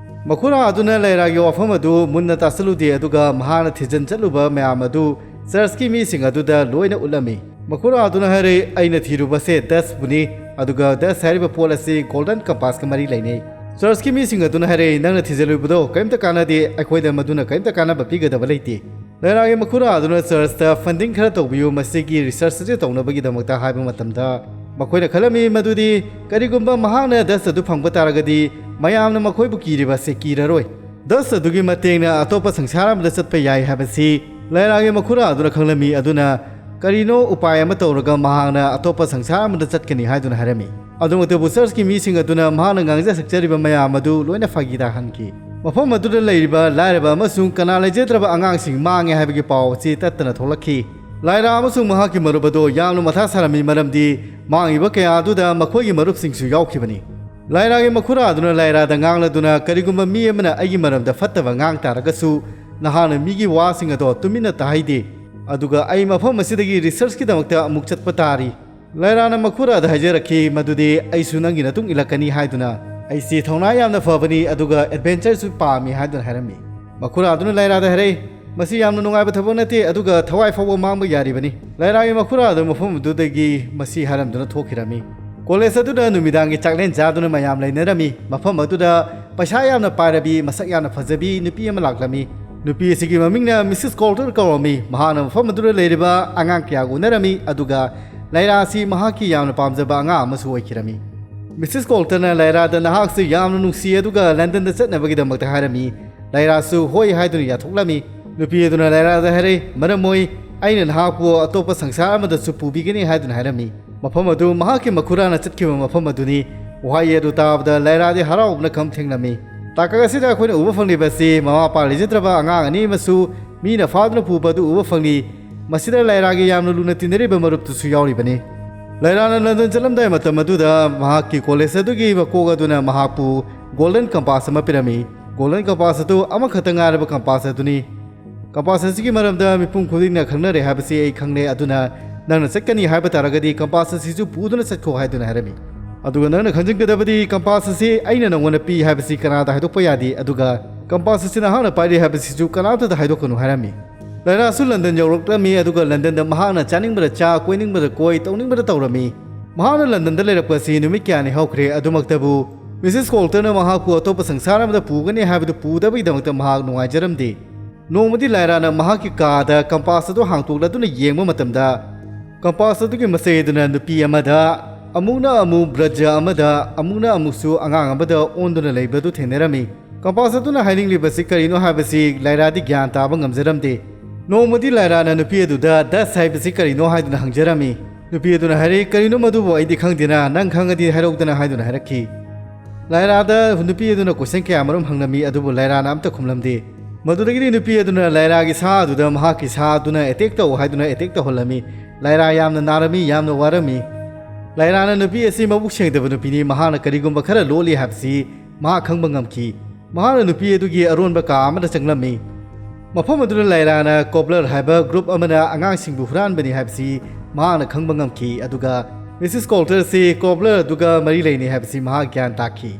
ꯃꯈꯨꯔꯥ ꯑꯗꯨꯅ ꯂꯥꯏꯔꯥꯒꯤ ꯋꯥꯐꯝ ꯑꯗꯨ ꯃꯨꯟꯅ ꯇꯥꯁꯤꯜꯂꯨꯗꯦ, ꯑꯗꯨꯒ ꯃꯍꯥꯛꯅ ꯊꯤꯖꯤꯟ ꯆꯠꯂꯨꯕ ꯃꯌꯥꯝ ꯑꯗꯨ ꯆꯔꯆꯀꯤ ꯃꯤꯁꯤꯡ ꯑꯗꯨꯗ ꯂꯣꯏꯅ ꯎꯠꯂꯝꯃꯤ꯫ ꯃꯈꯨꯔꯥ ꯑꯗꯨꯅ ꯍꯥꯏꯔꯛꯏ, "ꯑꯩꯅ ꯊꯤꯔꯨꯕꯁꯦ ꯗꯁꯕꯨꯅꯤ, ꯑꯗꯨꯒ ꯗꯁ ꯍꯥꯏꯔꯤꯕ ꯄꯣꯠ ꯑꯁꯤ ꯒꯣꯜꯗꯟ ꯀꯝꯄꯥꯁꯀ ꯃꯔꯤ ꯂꯩꯅꯩ꯫" ꯆꯔꯆꯀꯤ ꯃꯤꯁꯤꯡ ꯑꯗꯨꯅ ꯍꯥꯏꯔꯛꯏ, "ꯅꯪꯅ ꯊꯤꯖꯤꯜꯂꯨꯕꯗꯣ ꯀꯔꯤꯝꯇ ꯀꯥꯟꯅꯗꯦ, ꯑꯩꯈꯣꯏꯗ ꯃꯗꯨꯅ ꯀꯔꯤꯝꯇ ꯀꯥꯟꯅꯕ ꯄꯤꯒꯗꯕ ꯂꯩꯇꯦ꯫" ꯂꯥꯏꯔꯥꯒꯤ ꯃꯈꯨꯔꯥ ꯑꯗꯨꯅ ꯆꯔꯆꯇ ꯐꯟꯗꯤꯡ ꯈꯔ ꯇꯧꯕꯤꯌꯨ, ꯃꯁꯤꯒꯤ ꯔꯤꯁꯔꯆ ꯑꯁꯤ ꯇꯧꯅꯕꯒꯤꯗꯃꯛꯇ ꯍꯥꯏꯕ ꯃꯇꯝꯗ, ꯃꯈꯣꯏꯅ ꯈꯜꯂꯝꯃꯤ ꯃꯗꯨꯗꯤ ꯀꯔꯤꯒꯨꯝꯕ ꯃꯍꯥꯛꯅ ꯗꯁ ꯑꯗꯨ ꯐꯪꯕ ꯇꯥꯔꯒꯗꯤ ꯃꯌꯥꯝꯅ ꯃꯈꯣꯏꯕꯨ ꯀꯤꯔꯤꯕ ꯑꯁꯤ ꯀꯤꯔꯔꯣꯏ꯫ ꯗꯁ ꯑꯗꯨꯒꯤ ꯃꯇꯦꯡꯅ ꯑꯇꯣꯞꯄ ꯁꯪꯁꯥꯔ ꯑꯃꯗ ꯆꯠꯄ ꯌꯥꯏ ꯍꯥꯏꯕꯁꯤ ꯂꯥꯏꯔꯥꯒꯤ ꯃꯈꯨꯔꯥ ꯑꯗꯨꯅ ꯈꯪꯂꯝꯃꯤ꯫ ꯑꯗꯨꯅ ꯀꯔꯤꯅꯣ ꯎꯄꯥꯏ ꯑꯃ ꯇꯧꯔꯒ ꯃꯍꯥꯛꯅ ꯑꯇꯣꯞꯄ ꯁꯪꯁꯥꯔ ꯑꯃꯗ ꯆꯠꯀꯅꯤ ꯍꯥꯏꯗꯨꯅ ꯍꯥꯏꯔꯝꯃꯤ꯫ ꯑꯗꯨꯃꯛꯇꯕꯨ ꯆꯔꯆꯀꯤ ꯃꯤꯁꯤꯡ ꯑꯗꯨꯅ ꯃꯍꯥꯛꯅ ꯉꯥꯡꯖ ꯁꯛꯆꯔꯤꯕ ꯃꯌꯥꯝ ꯑꯗꯨ ꯂꯣꯏꯅ ꯐꯥꯒꯤ ꯇꯥꯍꯟꯈꯤ꯫ ꯃꯐꯝ ꯑꯗꯨꯗ ꯂꯩꯔꯤꯕ ꯂꯥꯏꯔꯕ ꯑꯃꯁꯨꯡ ꯀꯅꯥ ꯂꯩꯖꯗ꯭ꯔꯕ ꯑꯉꯥꯡꯁꯤꯡ ꯃꯥꯡꯉꯦ ꯍꯥꯏꯕꯒꯤ ꯄꯥꯎ ꯑꯁꯤ ꯇꯠꯇꯅ ꯊꯣꯛꯂꯛꯈꯤ꯫ ꯂꯥꯏꯔꯥ ꯑꯃꯁꯨꯡ ꯃꯍꯥꯛꯀꯤ ꯃꯔꯨꯞ ꯑꯗꯨ ꯌꯥꯝꯅ ꯃꯊꯥ ꯁꯥꯔꯝꯃꯤ, ꯃꯔꯝꯗꯤ ꯃꯥꯡꯉꯤꯕ ꯀꯌꯥ ꯑꯗꯨꯗ ꯃꯈꯣꯏꯒꯤ ꯃꯔꯨꯞꯁꯤꯡꯁꯨ ꯌꯥꯎꯈꯤꯕꯅꯤ꯫ ꯂꯥꯏꯔꯥꯒꯤ ꯃꯈꯨꯔꯥ ꯑꯗꯨꯅ ꯂꯥꯏꯔꯥꯗ ꯉꯥꯡꯂꯗꯨꯅ, "ꯀꯔꯤꯒꯨꯝꯕ ꯃꯤ ꯑꯃꯅ ꯑꯩꯒꯤ ꯃꯔꯝꯗ ꯐꯠꯇꯕ ꯉꯥꯡ ꯇꯥꯔꯒꯁꯨ, ꯅꯍꯥꯛꯅ ꯃꯤꯒꯤ ꯋꯥꯁꯤꯡ ꯑꯗꯣ ꯇꯨꯃꯤꯟꯅ ꯇꯥꯍꯩꯗꯦ, ꯑꯗꯨꯒ ꯑꯩ ꯃꯐꯝ ꯑꯁꯤꯗꯒꯤ ꯔꯤꯁꯔꯆꯀꯤꯗꯃꯛꯇ ꯑꯃꯨꯛ ꯆꯠꯄ ꯇꯥꯔꯤ꯫" ꯂꯥꯏꯔꯥꯅ ꯃꯈꯨꯔꯥꯗ ꯍꯥꯏꯖꯔꯛꯈꯤ ꯃꯗꯨꯗꯤ, "ꯑꯩꯁꯨ ꯅꯪꯒꯤ ꯅꯇꯨꯡ ꯏꯜꯂꯛꯀꯅꯤ" ꯍꯥꯏꯗꯨꯅ꯫ "ꯑꯩꯁꯤ ꯊꯧꯅꯥ ꯌꯥꯝꯅ ꯐꯕꯅꯤ, ꯑꯗꯨꯒ ꯑꯦꯗꯚꯦꯟꯆꯔꯁꯨ ꯄꯥꯝꯃꯤ" ꯍꯥꯏꯗꯨꯅ ꯍꯥꯏꯔꯝꯃꯤ꯫ ꯃꯈꯨꯔꯥ ꯑꯗꯨꯅ ꯂꯥꯏꯔꯥꯗ ꯍꯥꯏꯔꯛꯏ, "ꯃꯁꯤ ꯌꯥꯝꯅ ꯅꯨꯡꯉꯥꯏꯕ ꯊꯕꯛ ꯅꯠꯇꯦ, ꯑꯗꯨꯒ ꯊꯋꯥꯏ ꯐꯥꯎꯕ ꯃꯥꯡꯕ ꯌꯥꯔꯤꯕꯅꯤ꯫" ꯂꯥꯏꯔꯥꯒꯤ ꯃꯈꯨꯔꯥ ꯑꯗꯨ ꯃꯐꯝ ꯑꯗꯨꯗꯒꯤ ꯃꯁꯤ ꯍꯥꯏꯔꯝꯗꯨꯅ ꯊꯣꯛꯈꯤꯔꯝꯃꯤ꯫ ꯀꯣꯂꯦꯖ ꯑꯗꯨꯗ ꯅꯨꯃꯤꯗꯥꯡꯒꯤ ꯆꯥꯛꯂꯦꯟ ꯆꯥꯗꯨꯅ ꯃꯌꯥꯝ ꯂꯩꯅꯔꯝꯃꯤ꯫ ꯃꯐꯝ ꯑꯗꯨꯗ ꯄꯩꯁꯥ ꯌꯥꯝꯅ ꯄꯥꯏꯔꯕꯤ, ꯃꯁꯛ ꯌꯥꯝꯅ ꯐꯖꯕꯤ ꯅꯨꯄꯤ ꯑꯃ ꯂꯥꯛꯂꯝꯃꯤ꯫ ꯅꯨꯄꯤ ꯑꯁꯤꯒꯤ ꯃꯃꯤꯡꯅ ꯃꯤꯁꯦꯁ ꯀꯣꯜꯇꯔ ꯀꯧꯔꯝꯃꯤ꯫ ꯃꯍꯥꯛꯅ ꯃꯐꯝ ꯑꯗꯨꯗ ꯂꯩꯔꯤꯕ ꯑꯉꯥꯡ ꯀꯌꯥꯒ ꯎꯅꯔꯝꯃꯤ, ꯑꯗꯨꯒ ꯂꯥꯏꯔꯥ ꯑꯁꯤ ꯃꯍꯥꯛꯀꯤ ꯌꯥꯝꯅ ꯄꯥꯝꯖꯕ ꯑꯉꯥꯡ ꯑꯃꯁꯨ ꯑꯣꯏꯈꯤꯔꯝꯃꯤ꯫ ꯃꯤꯁꯦꯁ ꯀꯣꯜꯇꯔꯅ ꯂꯥꯏꯔꯥꯗ "ꯅꯍꯥꯛꯁꯤ ꯌꯥꯝꯅ ꯅꯨꯡꯁꯤ, ꯑꯗꯨꯒ ꯂꯟꯗꯟꯗ ꯆꯠꯅꯕꯒꯤꯗꯃꯛꯇ" ꯍꯥꯏꯔꯝꯃꯤ꯫ ꯂꯥꯏꯔꯥꯁꯨ "ꯍꯣꯏ" ꯍꯥꯏꯗꯨꯅ ꯌꯥꯊꯣꯛꯂꯝꯃꯤ꯫ ꯅꯨꯄꯤ ꯑꯗꯨꯅ ꯂꯥꯏꯔꯥꯗ ꯍꯥꯏꯔꯛꯏ, "ꯃꯔꯝ ꯃꯣꯏ, ꯑꯩꯅ ꯅꯍꯥꯛꯄꯨ ꯑꯇꯣꯞꯄ ꯁꯪꯁꯥꯔ ꯑꯃꯗꯁꯨ ꯄꯨꯕꯤꯒꯅꯤ" ꯍꯥꯏꯗꯨꯅ ꯍꯥꯏꯔꯝꯃꯤ꯫ ꯃꯐꯝ ꯑꯗꯨ ꯃꯍꯥꯛꯀꯤ ꯃꯈꯨꯔꯥꯅ ꯆꯠꯈꯤꯕ ꯃꯐꯝ ꯑꯗꯨꯅꯤ꯫ ꯋꯥꯍꯩ ꯑꯗꯨ ꯇꯥꯕꯗ ꯂꯥꯏꯔꯥꯗꯤ ꯍꯔꯥꯎꯕꯅ ꯈꯝ ꯊꯦꯡꯂꯝꯃꯤ꯫ ꯇꯥꯡꯀꯛ ꯑꯁꯤꯗ ꯑꯩꯈꯣꯏꯅ ꯎꯕ ꯐꯪꯂꯤꯕ ꯑꯁꯤ ꯃꯃꯥ ꯃꯄꯥ ꯂꯩꯖꯗ꯭ꯔꯕ ꯑꯉꯥꯡ ꯑꯅꯤ ꯑꯃꯁꯨ ꯃꯤꯅ ꯐꯥꯗꯨꯅ ꯄꯨꯕ ꯑꯗꯨ ꯎꯕ ꯐꯪꯂꯤ꯫ ꯃꯁꯤꯗ ꯂꯥꯏꯔꯥꯒꯤ ꯌꯥꯝꯅ ꯂꯨꯅ ꯇꯤꯟꯅꯔꯤꯕ ꯃꯔꯨꯞꯇꯨꯁꯨ ꯌꯥꯎꯔꯤꯕꯅꯤ꯫ ꯂꯥꯏꯔꯥꯅ ꯂꯟꯗꯟ ꯆꯠꯂꯝꯗꯥꯏ ꯃꯇꯝ ꯑꯗꯨꯗ ꯃꯍꯥꯛꯀꯤ ꯀꯣꯂꯦꯖ ꯑꯗꯨꯒꯤ ꯃꯀꯣꯛ ꯑꯗꯨꯅ ꯃꯍꯥꯛꯄꯨ ꯒꯣꯜꯗꯟ ꯀꯝꯄꯥꯁ ꯑꯃ ꯄꯤꯔꯝꯃꯤ꯫ ꯒꯣꯜꯗꯟ ꯀꯝꯄꯥꯁ ꯑꯗꯨ ꯑꯃꯈꯛꯇ ꯉꯥꯏꯔꯕ ꯀꯝꯄꯥꯁ ꯑꯗꯨꯅꯤ꯫ "ꯀꯝꯄꯥꯁ ꯑꯁꯤꯒꯤ ꯃꯔꯝꯗ ꯃꯤꯄꯨꯝ ꯈꯨꯗꯤꯡꯅ ꯈꯪꯅꯔꯦ ꯍꯥꯏꯕꯁꯤ ꯑꯩ ꯈꯪꯂꯦ, ꯑꯗꯨꯅ ꯅꯪꯅ ꯆꯠꯀꯅꯤ ꯍꯥꯏꯕ ꯇꯥꯔꯒꯗꯤ ꯀꯝꯄꯥꯁ ꯑꯁꯤꯁꯨ ꯄꯨꯗꯨꯅ ꯆꯠꯈꯣ" ꯍꯥꯏꯗꯨꯅ ꯍꯥꯏꯔꯝꯃꯤ꯫ "ꯑꯗꯨꯒ ꯅꯪꯅ ꯈꯪꯖꯤꯟꯒꯗꯕꯗꯤ ꯀꯝꯄꯥꯁ ꯑꯁꯤ ꯑꯩꯅ ꯅꯉꯣꯟꯗ ꯄꯤ ꯍꯥꯏꯕꯁꯤ ꯀꯅꯥꯗ ꯍꯥꯏꯗꯣꯛꯄ ꯌꯥꯗꯦ, ꯑꯗꯨꯒ ꯀꯝꯄꯥꯁ ꯑꯁꯤ ꯅꯍꯥꯛꯅ ꯄꯥꯏꯔꯤ ꯍꯥꯏꯕꯁꯤꯁꯨ ꯀꯅꯥꯝꯇꯗ ꯍꯥꯏꯗꯣꯛꯀꯅꯨ" ꯍꯥꯏꯔꯝꯃꯤ꯫ ꯂꯥꯏꯔꯥꯁꯨ ꯂꯟꯗꯟ ꯌꯧꯔꯛꯂꯝꯃꯤ, ꯑꯗꯨꯒ ꯂꯟꯗꯟꯗ ꯃꯍꯥꯛꯅ ꯆꯥꯅꯤꯡꯕꯗ ꯆꯥ, ꯀꯣꯏꯅꯤꯡꯕꯗ ꯀꯣꯏ, ꯇꯧꯅꯤꯡꯕꯗ ꯇꯧꯔꯝꯃꯤ꯫ ꯃꯍꯥꯛꯅ ꯂꯟꯗꯟꯗ ꯂꯩꯔꯛꯄꯁꯤ ꯅꯨꯃꯤꯠ ꯀꯌꯥꯅꯤ ꯍꯧꯈ꯭ꯔꯦ꯫ ꯑꯗꯨꯃꯛꯇꯕꯨ ꯃꯤꯁꯦꯁ ꯀꯣꯜꯇꯔꯅ ꯃꯍꯥꯛꯄꯨ ꯑꯇꯣꯞꯄ ꯁꯪꯁꯥꯔ ꯑꯃꯗ ꯄꯨꯒꯅꯤ ꯍꯥꯏꯕꯗꯨ ꯄꯨꯗꯕꯒꯤꯗꯃꯛꯇ ꯃꯍꯥꯛ ꯅꯨꯡꯉꯥꯏꯖꯔꯝꯗꯦ꯫ ꯅꯣꯡꯃꯗꯤ ꯂꯥꯏꯔꯥꯅ ꯃꯍꯥꯛꯀꯤ ꯀꯥꯗ ꯀꯝꯄꯥꯁ ꯑꯗꯨ ꯍꯥꯡꯇꯣꯛꯂꯗꯨꯅ ꯌꯦꯡꯕ ꯃꯇꯝꯗ, ꯀꯝꯄꯥꯁ ꯑꯗꯨꯒꯤ ꯃꯆꯩ ꯑꯗꯨꯅ ꯅꯨꯄꯤ ꯑꯃꯗ, ꯑꯃꯨꯛꯅ ꯑꯃꯨꯛ ꯕ꯭ꯔꯖ ꯑꯃꯗ, ꯑꯃꯨꯛꯅ ꯑꯃꯨꯛꯁꯨ ꯑꯉꯥꯡ ꯑꯃꯗ ꯑꯣꯟꯗꯨꯅ ꯂꯩꯕꯗꯨ ꯊꯦꯡꯅꯔꯝꯃꯤ꯫ ꯀꯝꯄꯥꯁ ꯑꯗꯨꯅ ꯍꯥꯏꯅꯤꯡꯂꯤꯕꯁꯤ ꯀꯔꯤꯅꯣ ꯍꯥꯏꯕꯁꯤ ꯂꯥꯏꯔꯥꯗꯤ ꯒ꯭ꯌꯥꯟ ꯇꯥꯕ ꯉꯝꯖꯔꯝꯗꯦ꯫ ꯅꯣꯡꯃꯗꯤ ꯂꯥꯏꯔꯥꯅ ꯅꯨꯄꯤ ꯑꯗꯨꯗ "ꯗꯁ" ꯍꯥꯏꯕꯁꯤ ꯀꯔꯤꯅꯣ ꯍꯥꯏꯗꯨꯅ ꯍꯪꯖꯔꯝꯃꯤ꯫ ꯅꯨꯄꯤ ꯑꯗꯨꯅ ꯍꯥꯏꯔꯛꯏ, "ꯀꯔꯤꯅꯣ ꯃꯗꯨꯕꯨ? ꯑꯩꯗꯤ ꯈꯪꯗꯦꯅ, ꯅꯪ ꯈꯪꯉꯗꯤ ꯍꯥꯏꯔꯛꯎꯗꯅ" ꯍꯥꯏꯗꯨꯅ ꯍꯥꯏꯔꯛꯈꯤ꯫ ꯂꯥꯏꯔꯥꯗ ꯅꯨꯄꯤ ꯑꯗꯨꯅ ꯀꯣꯏꯁꯟ ꯀꯌꯥ ꯃꯔꯨꯝ ꯍꯪꯂꯝꯃꯤ, ꯑꯗꯨꯕꯨ ꯂꯥꯏꯔꯥꯅ ꯑꯝꯇ ꯈꯨꯝꯂꯝꯗꯦ꯫ ꯃꯗꯨꯗꯒꯤꯗꯤ ꯅꯨꯄꯤ ꯑꯗꯨꯅ ꯂꯥꯏꯔꯥꯒꯤ ꯁꯥ ꯑꯗꯨꯗ ꯃꯍꯥꯛꯀꯤ ꯁꯥ ꯑꯗꯨꯅ ꯑꯦꯇꯦꯛ ꯇꯧ ꯍꯥꯏꯗꯨꯅ ꯑꯦꯇꯦꯛ ꯇꯧꯍꯜꯂꯝꯃꯤ꯫ ꯂꯥꯏꯔꯥ ꯌꯥꯝꯅ ꯅꯥꯔꯝꯃꯤ, ꯌꯥꯝꯅ ꯋꯥꯔꯝꯃꯤ꯫ ꯂꯥꯏꯔꯥꯅ ꯅꯨꯄꯤ ꯑꯁꯤ ꯃꯕꯨꯛ ꯁꯦꯡꯗꯕ ꯅꯨꯄꯤꯅꯤ, ꯃꯍꯥꯛꯅ ꯀꯔꯤꯒꯨꯝꯕ ꯈꯔ ꯂꯣꯠꯂꯤ ꯍꯥꯏꯕꯁꯤ ꯃꯍꯥꯛ ꯈꯪꯕ ꯉꯝꯈꯤ꯫ ꯃꯍꯥꯛꯅ ꯅꯨꯄꯤ ꯑꯗꯨꯒꯤ ꯑꯔꯣꯟꯕ ꯀꯥ ꯑꯃꯗ ꯆꯪꯂꯝꯃꯤ꯫ ꯃꯐꯝ ꯑꯗꯨꯗ ꯂꯥꯏꯔꯥꯅ ꯀꯣꯕꯂꯔ ꯍꯥꯏꯕ ꯒ꯭ꯔꯨꯞ ꯑꯃꯅ ꯑꯉꯥꯡꯁꯤꯡꯕꯨ ꯍꯨꯔꯥꯟꯕꯅꯤ ꯍꯥꯏꯕꯁꯤ ꯃꯍꯥꯛꯅ ꯈꯪꯕ ꯉꯝꯈꯤ, ꯑꯗꯨꯒ ꯃꯤꯁꯦꯁ ꯀꯣꯜꯇꯔꯁꯤ ꯀꯣꯕꯂꯔ ꯑꯗꯨꯒ ꯃꯔꯤ ꯂꯩꯅꯩ ꯍꯥꯏꯕꯁꯤ ꯃꯍꯥꯛ ꯒ꯭ꯌꯥꯟ ꯇꯥꯈꯤ꯫